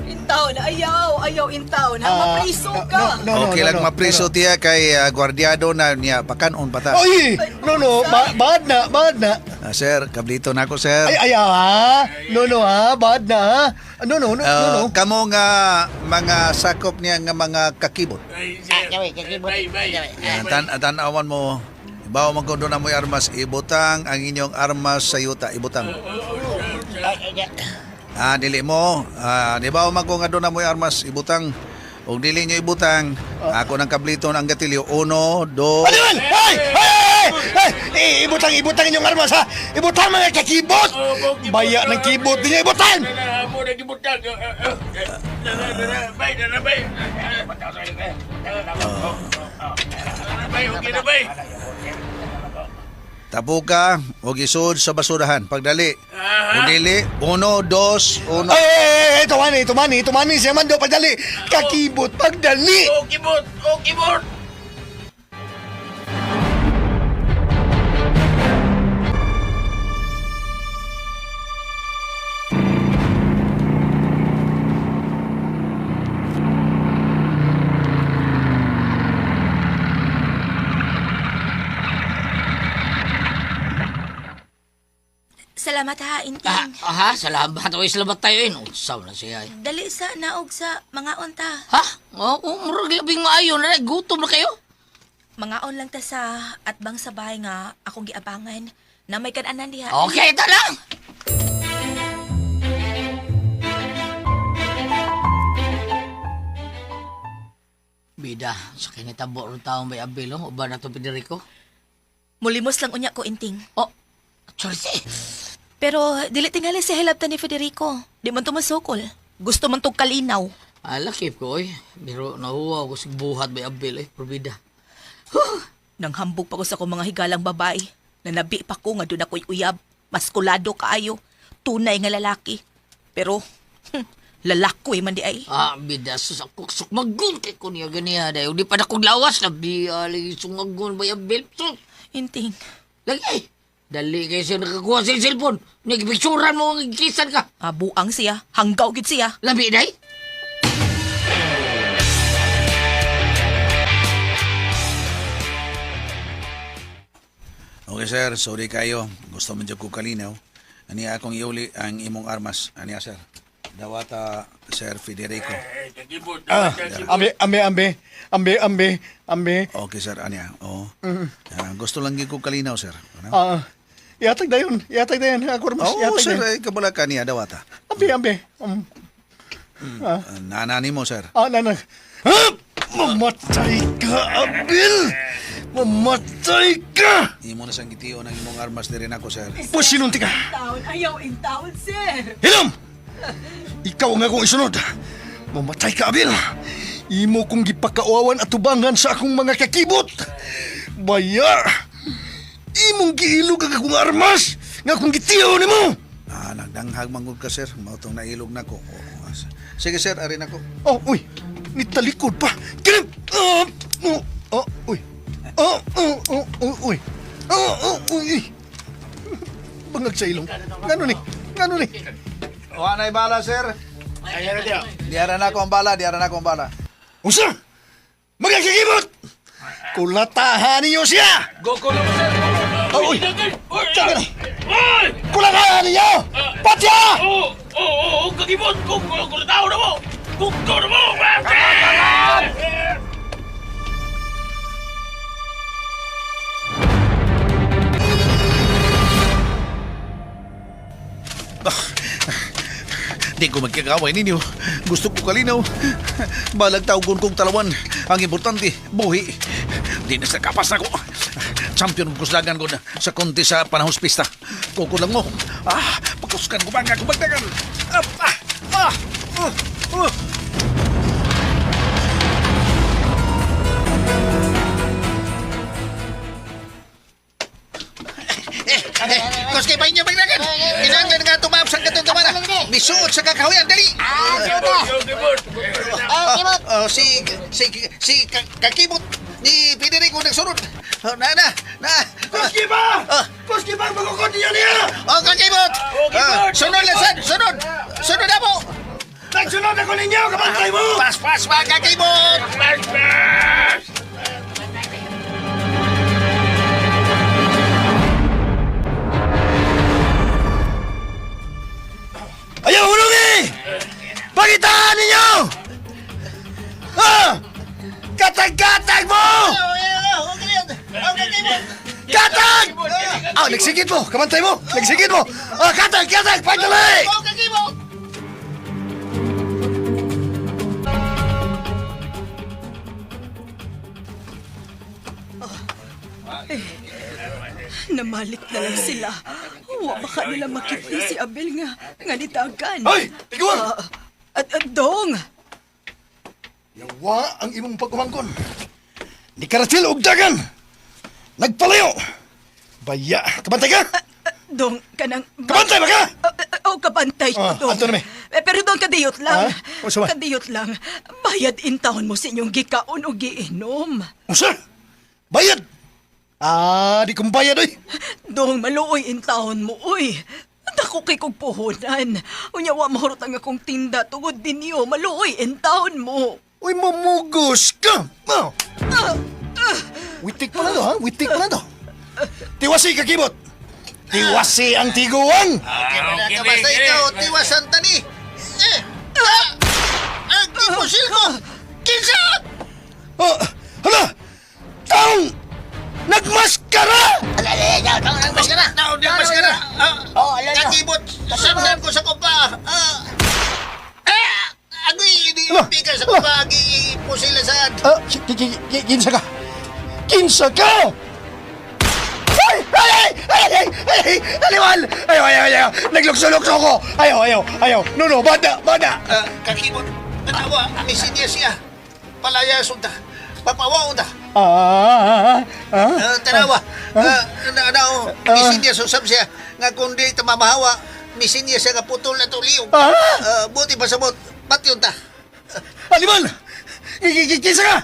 Intaon, ayaw, ayaw intaon. Ha, Ah, mapriso ka. No, no, Okay no, lang no, mapriso no, no. tiya kay gwardyado na niya pakanon pa ta. Oy, no, no, bad na, bad na. Ah, sir, kablito na ako, sir. Ay, ayaw, ha? No, no, ha? Bad na, ha? No, no, no, no, Ah, no. Kamo nga mga sakop niya nga mga kakibot. Ay, sir. Bay, bay. Tan tanawan mo, bawo man kung doon na mo'y armas, ibutang ang inyong armas sa yuta, ibutang. Ah, dili mo, ah, di ba man kung nga doon na mo'y armas, ibutang. Og dili nyo ibutang, ako nang kabliton ang gatilyo. Uno, do. Ano man? Ay! Ay! Ay! Ay! Eh, ibutang, ibutang inyong armas, ha? Ibutang mga kakibot! Baya ng kibot ninyo, ibutang! Dara, mo na gibutang. Dara, dara, bay, dara, bay. Dara, bay, okay na, bay. Tapuka, og isod sa basurahan. Pagdali. Og dili, uno, dos, uno. Ay, ay, ay, ay, tumani, tumani, tumani siya man do, pagdali! Kakibot, pagdali! Okay, bot, okay, bot. Salamat ha, Inting. Ah, aha, salamat. Oy, salamat tayo eh. Unsa na siya eh. Dali sa naog sa mga onta. Ha? Oo, oh, murag labing maayo na. Gutom na kayo. Mangaon lang ta sa atbang sa bahay nga akong giabangan na may kananan diha. Okay, ito lang. Bida, sa kinitabo rin taong may abilo, uban na ito Federico. Mulimos lang unya ko, Inting. Oh, Chorse. Pero dili tingali si hilabtan ni Federico. Di man tumasukol. Gusto man tog kalinaw. Ala, keep ko, oy. Pero nahuwa ko sig buhat may abil, eh. Probida. Nanghambog pa ko sa akong mga higalang babae. Nanabi pa ko nga doon ako'y uyab. Maskulado kaayo. Tunay nga lalaki. Pero, lalako eh man di ay. Ah, bida, sus, ako, sukmagon kay ko niya ganiya. Dahil di pa na kong lawas. Labi, alay, sungagon may abil. Sus, Inting, lagi. Dali kayo siya nakakuha sa cellphone. Nagpicturan mo ang kisan ka. buang siya. Hanggaw gid siya. Labi, day. Okay sir, sorry kayo. Gusto man jud ko kalinaw. Ani akong iuli ang imong armas. Ani sir. Dawata Sir Federico. Eh, kakibot, Ah, kakibot. ambe, ambe, ambe, ambe, ambe, ambe. Okay sir, aniya. Oo. Ah, gusto lang gyud ko kalinaw sir. Ano? Ah, iatag dayon, iatag dayon, ako armas, Oo, iatag sir, dayon. ay kabala ka niya dawata. Ambe, ambe. Ah, Nanani mo sir. Ah, nana. Ah! Mamatay ka, Abil! Mamatay ka! Imo na sang gitiyon ang imong armas diri nako sir. Pusinunti ka! Taon, ayaw intaon, sir. Hilom! Ikaw ang akong isunod. Mamatay ka, Abil! Imo kong gipakauawan at tubangan sa akong mga kakibot! Baya! Imong giilog ang akong armas nga akong gitiyo nimo! Ah, nagdanghag man gud ka sir. Mao tong nailog nako. Oo, ah, sige sir, ari nako. Oh, uy! Nitalikod pa! Kinim! Ah! Oh, oh, uy! Oh, oh, oh, oh, uy! Oh, oh, uy! Bangag sa ilong. Ngano ni? Ngano ni? Wa nay bala sir. Ayan na diya. Diara nako ang bala, diara nako ang bala. Unsa? Mga kakibot! Kulatahan ninyo siya! Go, go lang, sir. Oh, uy! Uy, Tsaka na! Uy! Kulatahan ninyo! Patya! Oh, oh, oh, kakibot! Kung tao na mo! Kung na mo! Di ko magkakaway ninyo. Gusto ko kalinaw. Balag tawgon kong talawan. Ang importante, buhi. Di na sa kapas na ko. Champion ko kusdagan ko na sa konti sa panahon pista. Kuko lang mo. Ah, pakuskan ko bangga ko bagdagan. Ah, ah, ah, uh, uh. Kuski pa inyo pagdagan. Kinahanglan nga tumaap sa katong tumana. Misuot sa kakahuyan dali. Ah, suot. Oh, Oh, kibot. Oh, si si si kakibot ni Federico nagsunod. Oh, na na na. Kuski ba? Oh. Kuski ba magukod niyo niya? Oh, kakibot. Oh, sunod lang sad, sunod. Sunod na mo. Nagsunod ako ninyo, kabantay mo! Pas pas mga kakibot. Pas, pas! Ayaw, hulungi! Pagitaan ninyo! Ah! Katag-katag mo! Katag! Ah, nagsigit mo! Kamantay mo! Nagsigit mo! Ah, katag! Katag! Pagdali! Oh, kakibot. Namalik na lang sila. Wa baka nila makita si Abel nga nga nitagan. Hoy! Tiguan! At dong! Yawa ang imong pagkumangkon. Ni Karatil og dagan! Nagpalayo! Baya! Kabantay ka! Dong, kanang... Kabantay ba ka? Oh, kabantay ko, Ah, dong. ato na, may. Eh, pero dong, kadiyot lang. Ah, unsa man? Kadiyot lang. Bayad in taon mo sa inyong gikaon o giinom. Unsa? Bayad! Ah, di kong bayad oy. Dong, maluoy in taon mo, uy. Dako kay kog puhunan. Unya wa mahurot ang akong tinda tungod ninyo. Maluoy in taon mo. Uy, mamugos ka! Oh. Witik pa na to, ha? Witik pa na to. Tiwasi kakibot! Tiwasi ang tiguang! Okay, Okay, basta okay. ikaw, tiwasan tani. Eh, ah, ang gipusil ko. Kinsa? Oh, hala! Taong! Nagmaskara! Nagmaskara. Nagmaskara. Oh, ala na. Kakibot, samdan ko sa kupa. Ah, ah, agoy, Ala, inipikan sa ala. kupa, agi pusil na saan. Ah, kinsa ka? Kinsa ka? Ay! Ay! Ay! Ay! Ay! Ay! Aliwan! Ayaw! Ayaw! Ayaw! Naglukso-lukso ko! Ayaw! Ayaw! Ayaw! No, no! Bata! Bata! Ah, kakibot, tanawa, misinya siya. Palaya sunta. Papawaon ta. Ah! Ah! Ah, tanawa. Ah, na na oh, misinya susab siya nga kung di ta mamahawa, misinya siya nga putol na tuliyog. Ah! Ah, buti pa sabot, patyon ta. Animal! Kinsa ka?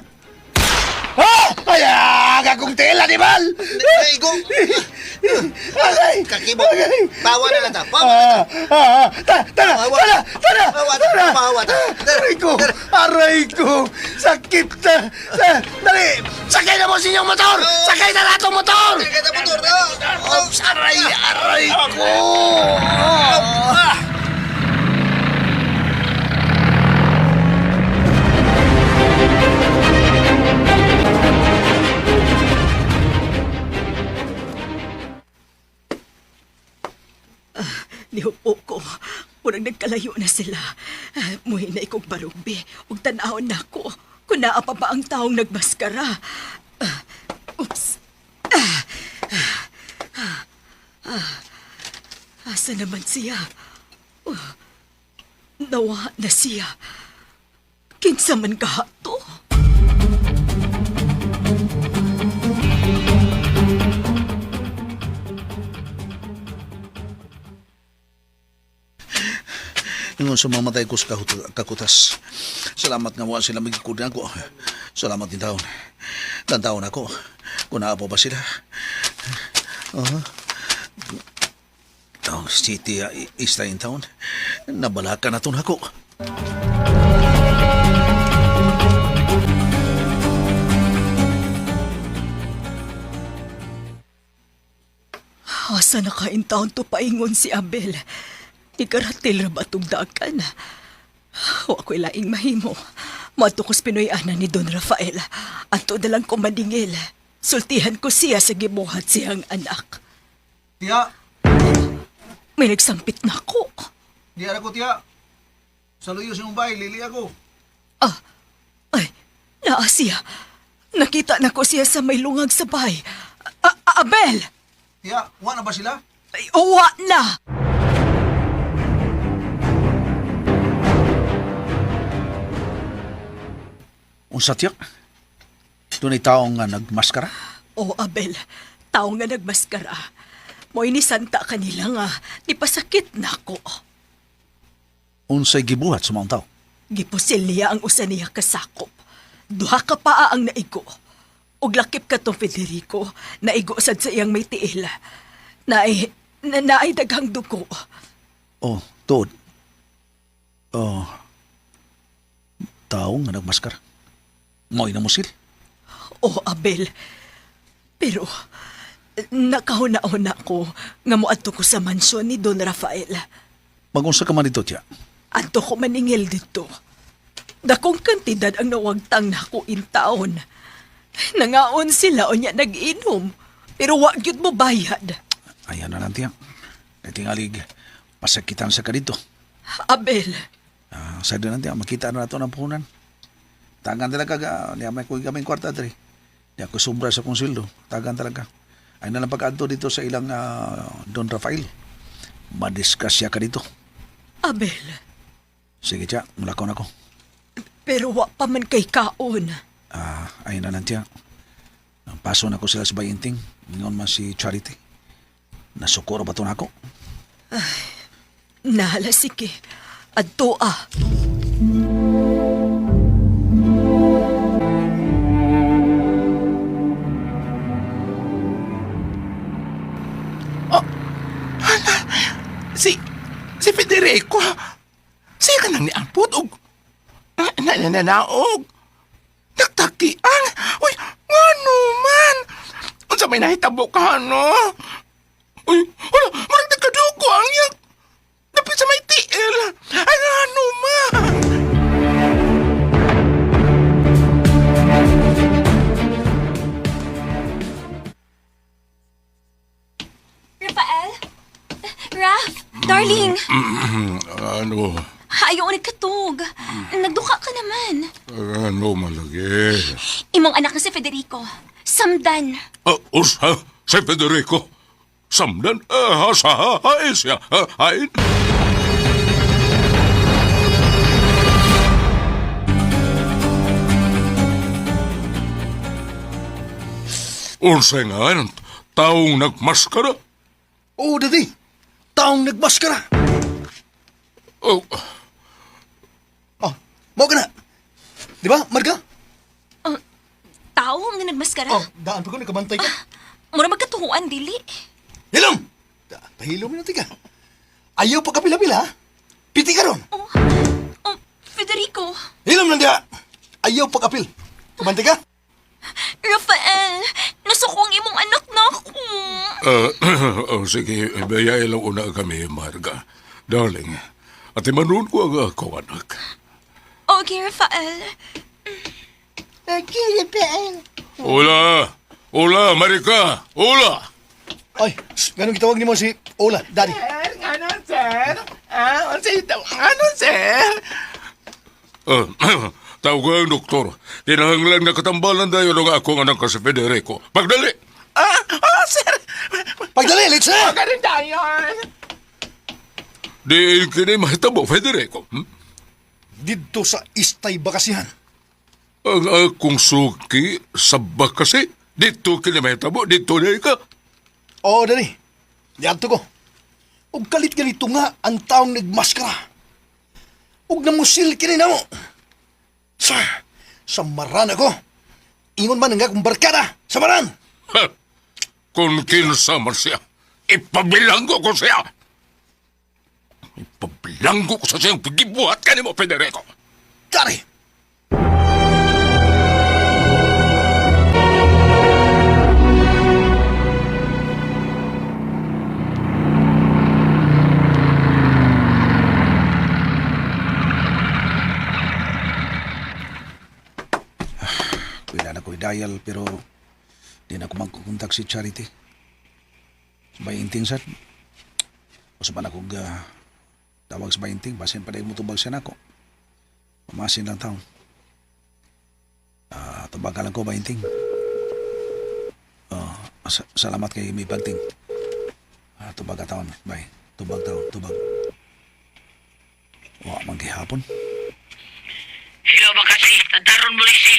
Ah! Ay! Ah! Gagong tela, animal! Naigo. Aray! Kakibot. Aray! Bawa na lang ta. Bawa na Ah, ah, ah, tara, tara, Bawa. tara, tara, Bawa ta. tara. Bawa ta. Aray ko, aray ko, sakit na. Ah, Dali, sakay na mo sa inyong motor! Sakay na natong motor! Sakay na motor! Oh, Aray, aray ko! Ah! Nihupo ko. Murag nagkalayo na sila. Ah, muhinay kog barugbi. Ug tan-awon nako. Kung naa pa ba ang taong nagmaskara. Ah, oops. Ah, ah, ah, ah. Asa naman siya? Oh, nawa na siya. Kinsa man kaha to? Ingon sa mamatay ko sa kakutas. Salamat nga wa sila magikod ako. Salamat din taon. Tantaon ako. Kung naapo ba sila. Uh-huh. Taon city, isla in town. Nabalaka na to nako. Asa na ka in town to paingon si Abel? Ikaratil ra ba itong dagan? Wa ko'y laing mahimo. Moadto ko sa Pinoy ana ni Don Rafael. Anto na lang ko maningil. Sultihan ko siya sa gibuhat siyang anak. Tiya, May nagsampit na ako. di ako tiya. Sa luyo sa Mumbai, lili ako. Ah, ay, naa siya. Nakita na ko siya sa may lungag sa bahay. Abel! Tiya, wa na ba sila? Ay, uwa na! Unsa tiya? Dunay taong nga nagmaskara? O Abel, tao nga nagmaskara. Mo'y ni santa kanila nga nipasakit nako. Unsay gibuhat sa maong tao? Gipusil niya ang usa niya kasakop. Duha ka paa ang naigo. Ug lakip ka tong Federico, naigo sad sa iyang may tiil. Naay, na, naay daghang dugo. Oh, tuod. Oh. Tao nga nagmaskara. Mo'y namusil. Oh, Abel. Pero, nakahuna-huna ko nga moadto ko sa mansyon ni Don Rafael. Magunsa ka man dito, tiya. Adto ko maningil dito. Dakong kantidad ang nawagtang nako in taon. Nangaon sila o niya nag-inom. Pero wa gyud mo bayad. Ayan na lang, tiya. Kay tingalig, pasakitan sa ka dito. Abel, Ah, sa doon tiya, makita na nato ng puhunan. Tagan talaga ka, niya may kuwi kaming kwarta dre. Di ako sobra sa kong sweldo. Tagan talaga. Ay na lang pag-adto dito sa ilang Don Rafael. Madisgrasya ka dito. Abel, Sige, tiya, mulakaw na ko. pero wa pa man kay kaon. Ah, ayun na lang, tiya. Ang Paso na ko sila sa bayinting. Ingon man si Charity. Nasukuro ba ito na ako? Nahala sige. Adto ah. Si, si Federico, siya ka nang niampot og nananaog. Nagtakian. Uy, ngano man? Unsa may nahitabo ka, no? Uy, wala, murag nagkadugo ang iyang dapit sa may tiil. Ay, ngano man? Rafael? Raf, darling, Ano? ayaw nagkatog. Nagduka ka naman. Ano malagi? Imong anak na si Federico. Samdan. Ah, usa, si Federico. Samdan, ah, sa, hain siya, ah, hain. Unsa nga, taong nagmaskara? Oo, daddy. Taong nagmaskara. Oh, Oh, mao ka na. Di ba, Marga? Tao nga nagmaskara. Oh, daan pa ko, nakabantay ka. Mura magkatuhuan, dili. Hilom! Pahilom na ka. Ayaw pa kapila-pila, ha? Piti ka ron. Oh, oh, Federico. Hilom lang diha. Ayaw pa kapil. Kabantay ka? Rafael, nasuko ang imong anak na ako. oh, sige, bayay lang una kami, Marga. Darling, at imanon ko ang akong anak. Okay, Rafael. Hola! Hola, Marika! Hola! Ay, shh, ganun gitawag nimo si Ola, daddy. Sir, ano, sir? Ah, unsay ano, sir? Uh, tawag ko ang doktor. Tinahanglan na katambalan dayon ang akong anak si Federico. Pagdali! Ah, ah, sir. Pagdali, let's na! Ganun tayo. Di kini mahitabo, Federico. Hmm? Didto sa Istay Bakasihan. Ang akong suki sa bakasi. Dito kini mahitabo, dito na ka. Oo, daddy. Diadto ko. Ug kalit ganito nga ang taong nagmaskara. Ug namusil kini namo. Sa, samaran ako. Ingon man ang akong barkada. Samaran! Ha! Kung kinsa man siya, ipabilanggo ko siya! Ipabilanggo ko sa siyang pagibuhat ka nimo, Federico! Daddy! Pwede na ko i-dial pero di na ko magkukontak si Charity. Sa bayinting sir. Usa pa na kong tawag sa bayinting, basin pa mo tubag siya nako. Pamasin lang taon. Ah, tubagan lang ko bayinting. Oh, salamat kay may pagting. Ah, tubag ka taon. Bye. Tubag taon, tubag. Wa man gihapon. Hello, Bakasi. Tantaron mo si.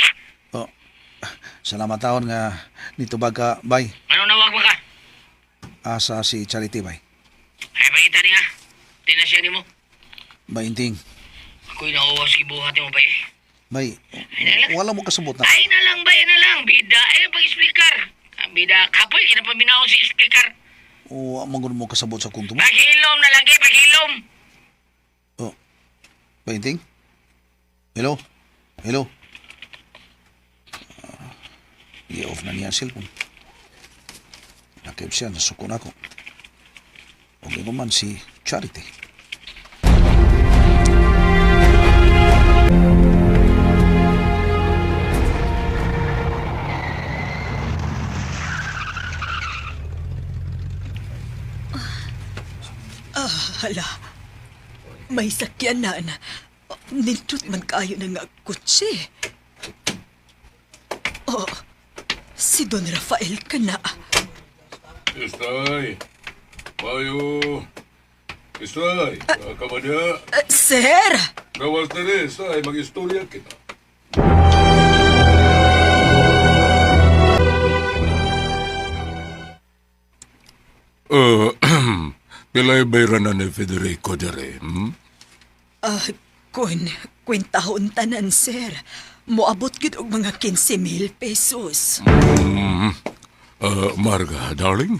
Oh, salamat taon nga nitubag ka. Bye. Ano nawag ba ka? Asa si Charity bay. Ay, pakita niya. Tina siya nimo. Bay inting. Ako'y nauwas gibuhat mo bay. Bay, Ay na lang. wala mo kasabot na. Ay na lang bay, na lang. Bida, ay pag-explicar. Bida, kapoy, kinapaminaw si explicar. O, mangun mo kasabot sa kunto mo. Paghilom na lang kay, paghilom. Oh. Bay inting? Hello? Hello? Ah, i-off na niya ang cellphone. Nakip siya, nasuko na ako. Okay ko man si Charity. Hala, may sakyanan. Nindot man kayo na nga kutsi. Oh, si Don Rafael ka na. Istay! Payo! Istay! Kamada! Sir! Gawas na rin, Istay. Mag-istorya kita. Pilay bayran na ni Federico dire, hmm? Ah, kun, kwentahon tanan, sir. Moabot gid og mga 15,000 pesos. Marga, darling.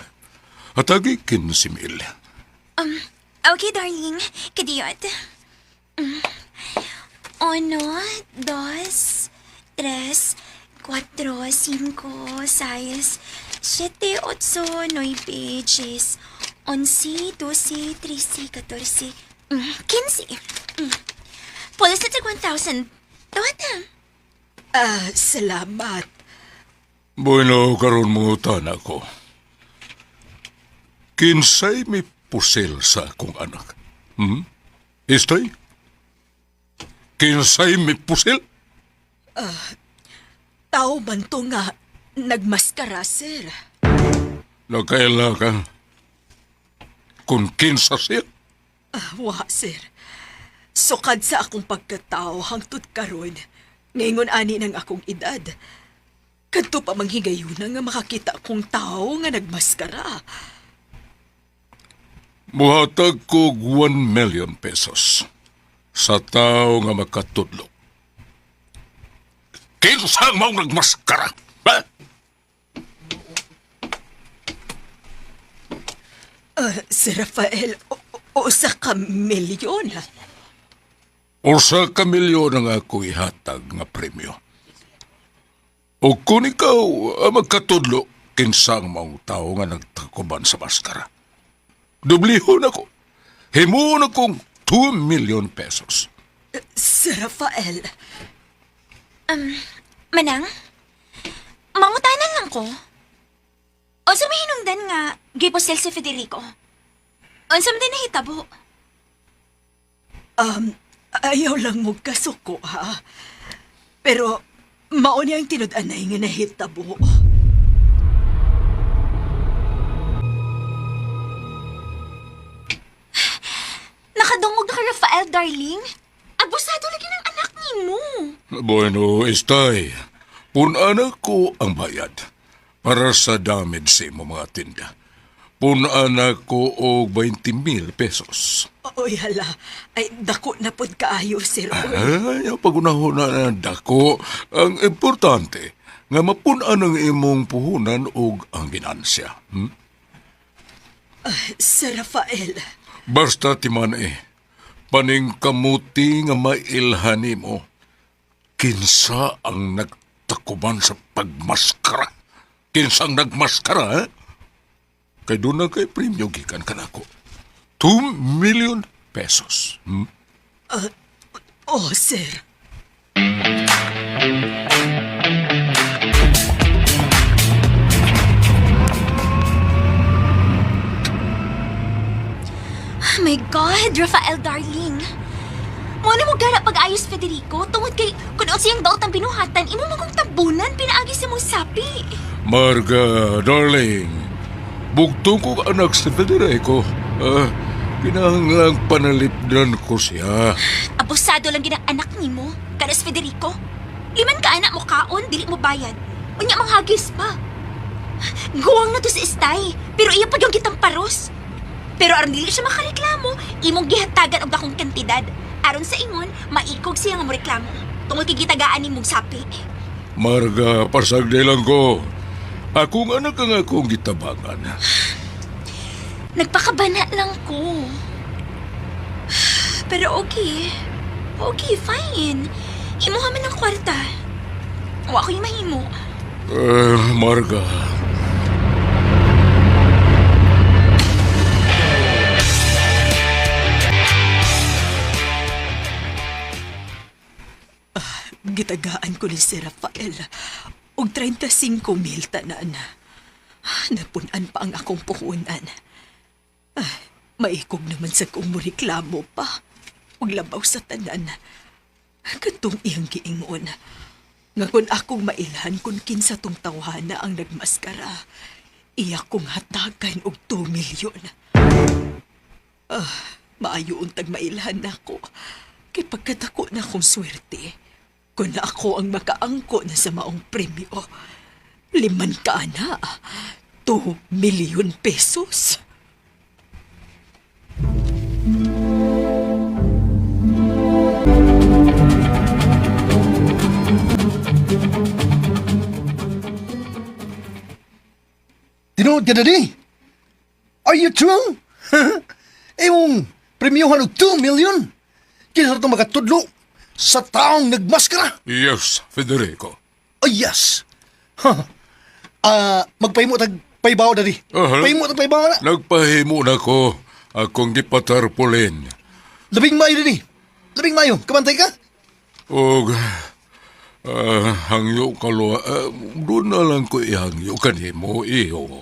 Atagi 15,000. Okay, darling. Kadiyot. Uno, dos, tres, cuatro, cinco, seis, siete, ocho, nueve, diez, once, doce, trece, catorce, 15. Pulis na tag 1,000. Tawad na. Ah, salamat. Bueno, karon mo ko. Kinsay mi pusil sa akong anak. Hmm? Istay? Kinsay mi pusil? Tao man to nga nagmaskara, sir. Nakaila ka. Kung kinsa siya? Ah, wa, sir. Sukad sa akong pagkatao hangtod karon, ngayon ani ng akong edad. Kadto pa manghigayuna nga makakita akong tao nga nagmaskara. Muhatag ko 1 million pesos sa tao nga makatudlo. Kinsa ang maong nagmaskara? Ha? Ah, Sir Rafael, usa ka milyon. Usa ka milyon ang ako ihatag nga premyo. O kung ikaw ang magkatudlo, kinsa ang maong tao nga nagtakuban sa maskara. Dublihon ako. Himuon akong 2 million pesos. Sir Rafael, Manang, mangutanan lang ko. O sa may hinungdan nga, giposel si Federico. Unsa man din nahitabo. um, ayaw lang mo kasuko, ha? Pero, mao niya ang tinud-anay nga nahitabo. Nakadungog na ka, Rafael, darling. Abusado lagi ng anak nimo. Bueno, istay. Punan ko ang bayad para sa damage sa imong mga tinda. Punan ko og 20,000 pesos. Oy, hala. Ay, dako na pod kaayo, sir. Oy. Ay, ang pagunahon na na dako. Ang importante, nga mapunan ang imong puhunan og ang ginansya. Hmm? Sir Rafael, Basta timan eh, paningkamuti nga mailhan nimo, kinsa ang nagtakuban sa pagmaskara? Kinsa ang nagmaskara, eh? Kay doon na kay premyo gikan kanako. 2 million pesos. Hmm? oh, sir. Oh my God, Rafael, darling. Mo na mo gana pag-ayos, Federico. Tungod kay kung unsa iyang daot ang binuhatan, imo man kong tabunan, pinaagi sa mong sapi. Marga, darling, bugtong kong anak si Federico. Ah, kinahanglang panalipdan ko siya. Abusado lang ginang anak nimo, kanas Federico. Liman ka anak mo kaon, dili mo bayad. Unya manghagis pa. Guwang na to si Istay, pero iya pa yung kitang paros. Pero aron dili siya makareklamo, imong gihatagan og dakong kantidad. Aron sa ingon, maikog siya nga moreklamo. Tungod kay gitagaan nimong sapi. Marga, pasagdi lang ko. Akong anak ang akong gitabangan. Nagpakabana lang ko. Pero okay. Okay, fine. Imuha man ang kwarta. Wa ko'y mahimo. Eh, Marga. Gitagaan ko ni si Rafael og 35,000 tanan. Napunan pa ang akong puhunan. Ah, maikog naman sa kong moreklamo pa. Ug labaw sa tanan. Katong iyang giingon. Nga kun akong mailhan kun kinsa tong tawhana ang nagmaskara, iya kong hatagan og 2 milyon. Ah, maayo untag mailhan nako. Kay pagkadako na akong swerte, kun ako ang makaangko na sa maong premyo. Liman ka na, 2 milyon pesos. Tinuod ka, Daddy? Are you true? Imong premiohan og 2 million? Kinsa itong makatudlo sa taong nagmaskara? Yes, Federico. Oh, yes. Huh. Ah, magpahimo tag paybaw, Daddy. Aha. Pahimo tag paybaw na. Nagpahimo na ko akong gipatarpulin. Labing maayo, Daddy. Labing maayo. Kabantay ka? Og hangyo kalwa, doon na lang ko ihangyo kanimo iho.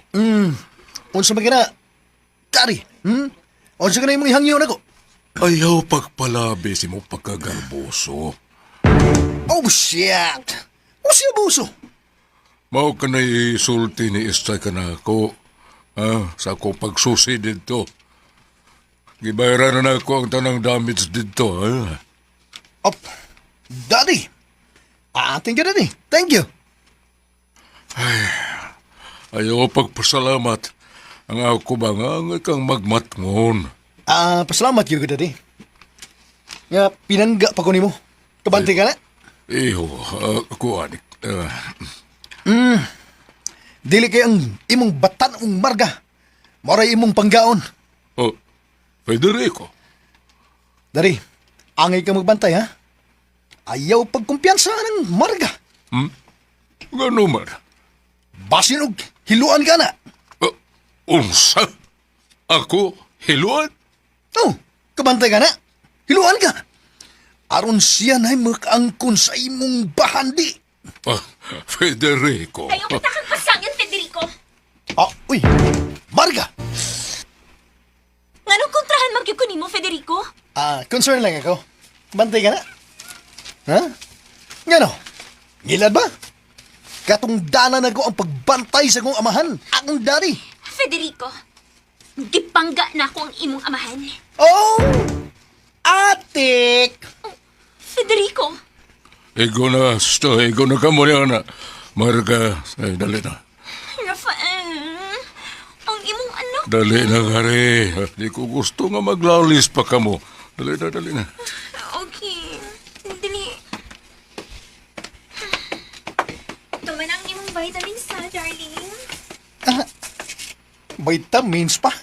Unsa man ka na? Daddy, Unsa ka na imong ihangyo nako? Ayaw pagpalabi si mo pagkagarboso. Oh, shit! O siya buso? Mao ka na isulti ni Istay ka na ako sa akong pagsusi dito. Gibayaran na ako ang tanang damage dito. Ah. Op, Daddy. Ah, thank you, Daddy. Thank you. Ayaw pagpasalamat. Ang ako ba nga ang kang magmatngon. Ah, pasalamat gyud ko, Daddy. Nga, pinangga pa ko nimo. Kabantay ka na? Iho, ako anik. Dili kay ang imong batan-ong marga. Moray imong panggaon. Oh, Federico. Daddy, angay ka magbantay, ha? Ayaw pagkumpiyansa ng marga. Ngano man? Basin og hiluan ka na. Unsa? Ako, hiluan? Oh, kabantay ka na. Hiluan ka. Aron siya na'y makaangkon sa imong bahandi. Ah, Federico. Ayaw kita kang pasangin, Federico. Ah, uy, Marga. Nganong kontrahan man gyud ko nimo, Federico? Ah, concern lang ako. Bantay ka na. Ha? Ngano? Ngilad ba? Katong dana na ko ang pagbantay sa kong amahan, akong daddy. Federico, gipangga na ako ang imong amahan. Oh! Atik! Federico, Igo na, sto, igo na ka mo niya na. Marga, ay, dali na. Rafael, ang imong anak. Dali na, kare. Di ko gusto nga maglalis pa ka mo. Dali na, dali na. Okay, dali. Tuman ang imong vitamins ha, darling. Vitamins pa.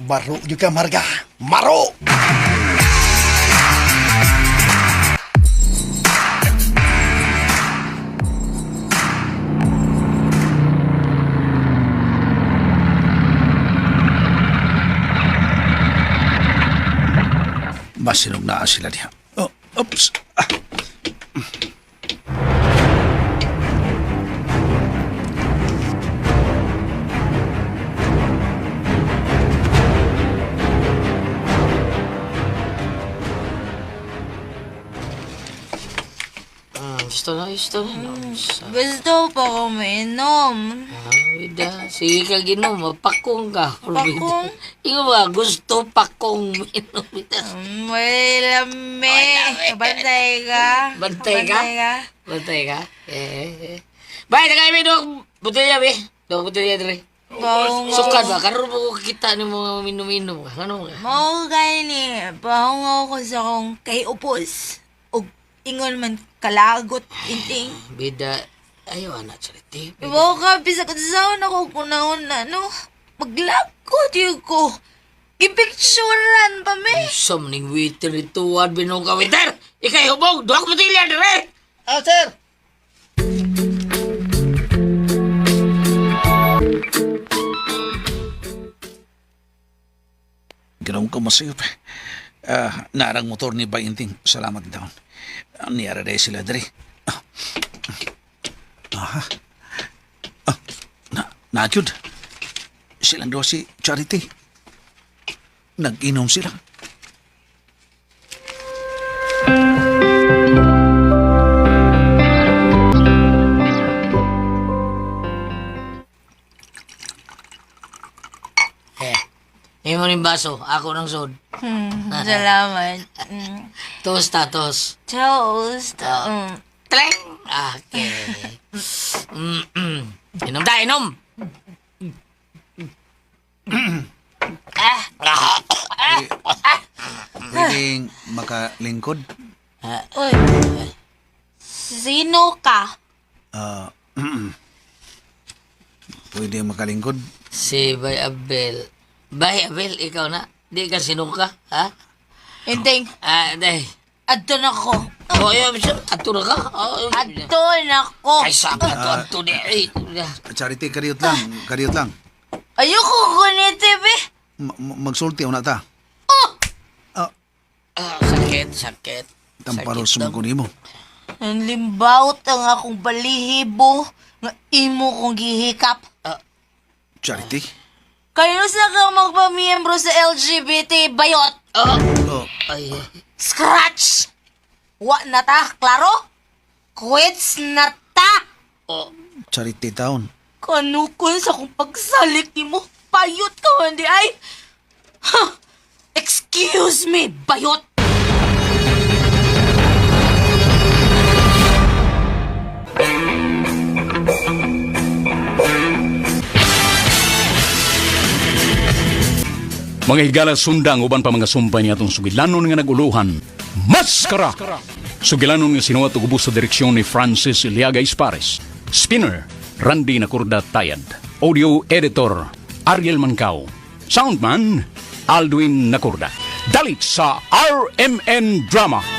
Maro yun ka, Marga. Maro! Masinog na sila diha. Oh, oops. Ah. Gusto na, gusto na. No? Gusto pa ko mainom. Bida. Sige ka ginom, mapakong ka. Pakong? Ikaw ba, gusto pakong minom. Bida. May lami. Bantay ka. Bantay ka? Bantay ka? Eh. Bay, tagay mi dog. Butilya, be. Duha ka botelya dire. Paungaw. Sukad ba? Karon mo ko kita ni mga minom-minom ka. Ano ka? Mao gani, paungaw ko sa akong kay upos. Og ingon man kalagot inting. Bida, ayaw anak, Charity. Bida. Ibaw ka, bisag unsaon ako kunahon na, no? Maglakot yun ko. Gipicturan pa me. Som ning waiter ituan binong ka waiter. Ikay hubog, duha ka botelya dire. Ah, sir! Ganoon ko masayop. Ah, narang motor ni Bayinting. Salamat taon. Niyara dahil sila diri. Ah. Aha. Ah, na, nagyod. Silang duha si Charity. Nag-inom sila. Eh, imo ning baso, ako nang sod. Salamat. Toast ta, toast. Toast. Ah. Tleng! Okay. Inom ta, inom! Pwedeng makalingkod. Uy. Sino ka? Ah, pwede makalingkod. Si Bay Abel. Bay Abel, ikaw na. Di ka sinuka, ha? Inting, Ah, day. adto na ko. Oh, ayun, ato na ka. Oh, ayun. Adto na ko. Ay, saan ka to? Ato ni. Ay, Charity, kariyot lang. Kariyot lang. Ayoko kuniti, be. Magsulti una ta. Ah, sakit, sakit. Tamparo Sakit daw. sumako nimo. Ang limbawt ang akong balihibo nga imo kong gihikap. Charity? Kayo sa ka magpamiyembro sa LGBT, bayot! Oh. Oh, Ay, Scratch! Wa na ta, klaro? Quits na ta! oh. Charity taon. Kanukon sa akong pagsalik ni mo, bayot ka man di ay! Ha! Excuse me, bayot! Mga higala sundang uban pa mga sumpay niya atong sugilanon nga naguluhan. Maskara! Sugilanon nga sinuwat ug ubos sa direksyon ni Francis Iliaga Ispares. Spinner, Randy Nakurda Tayad. Audio editor, Ariel Mancao. Soundman, Aldwin Nakurda. Dalit sa RMN Drama.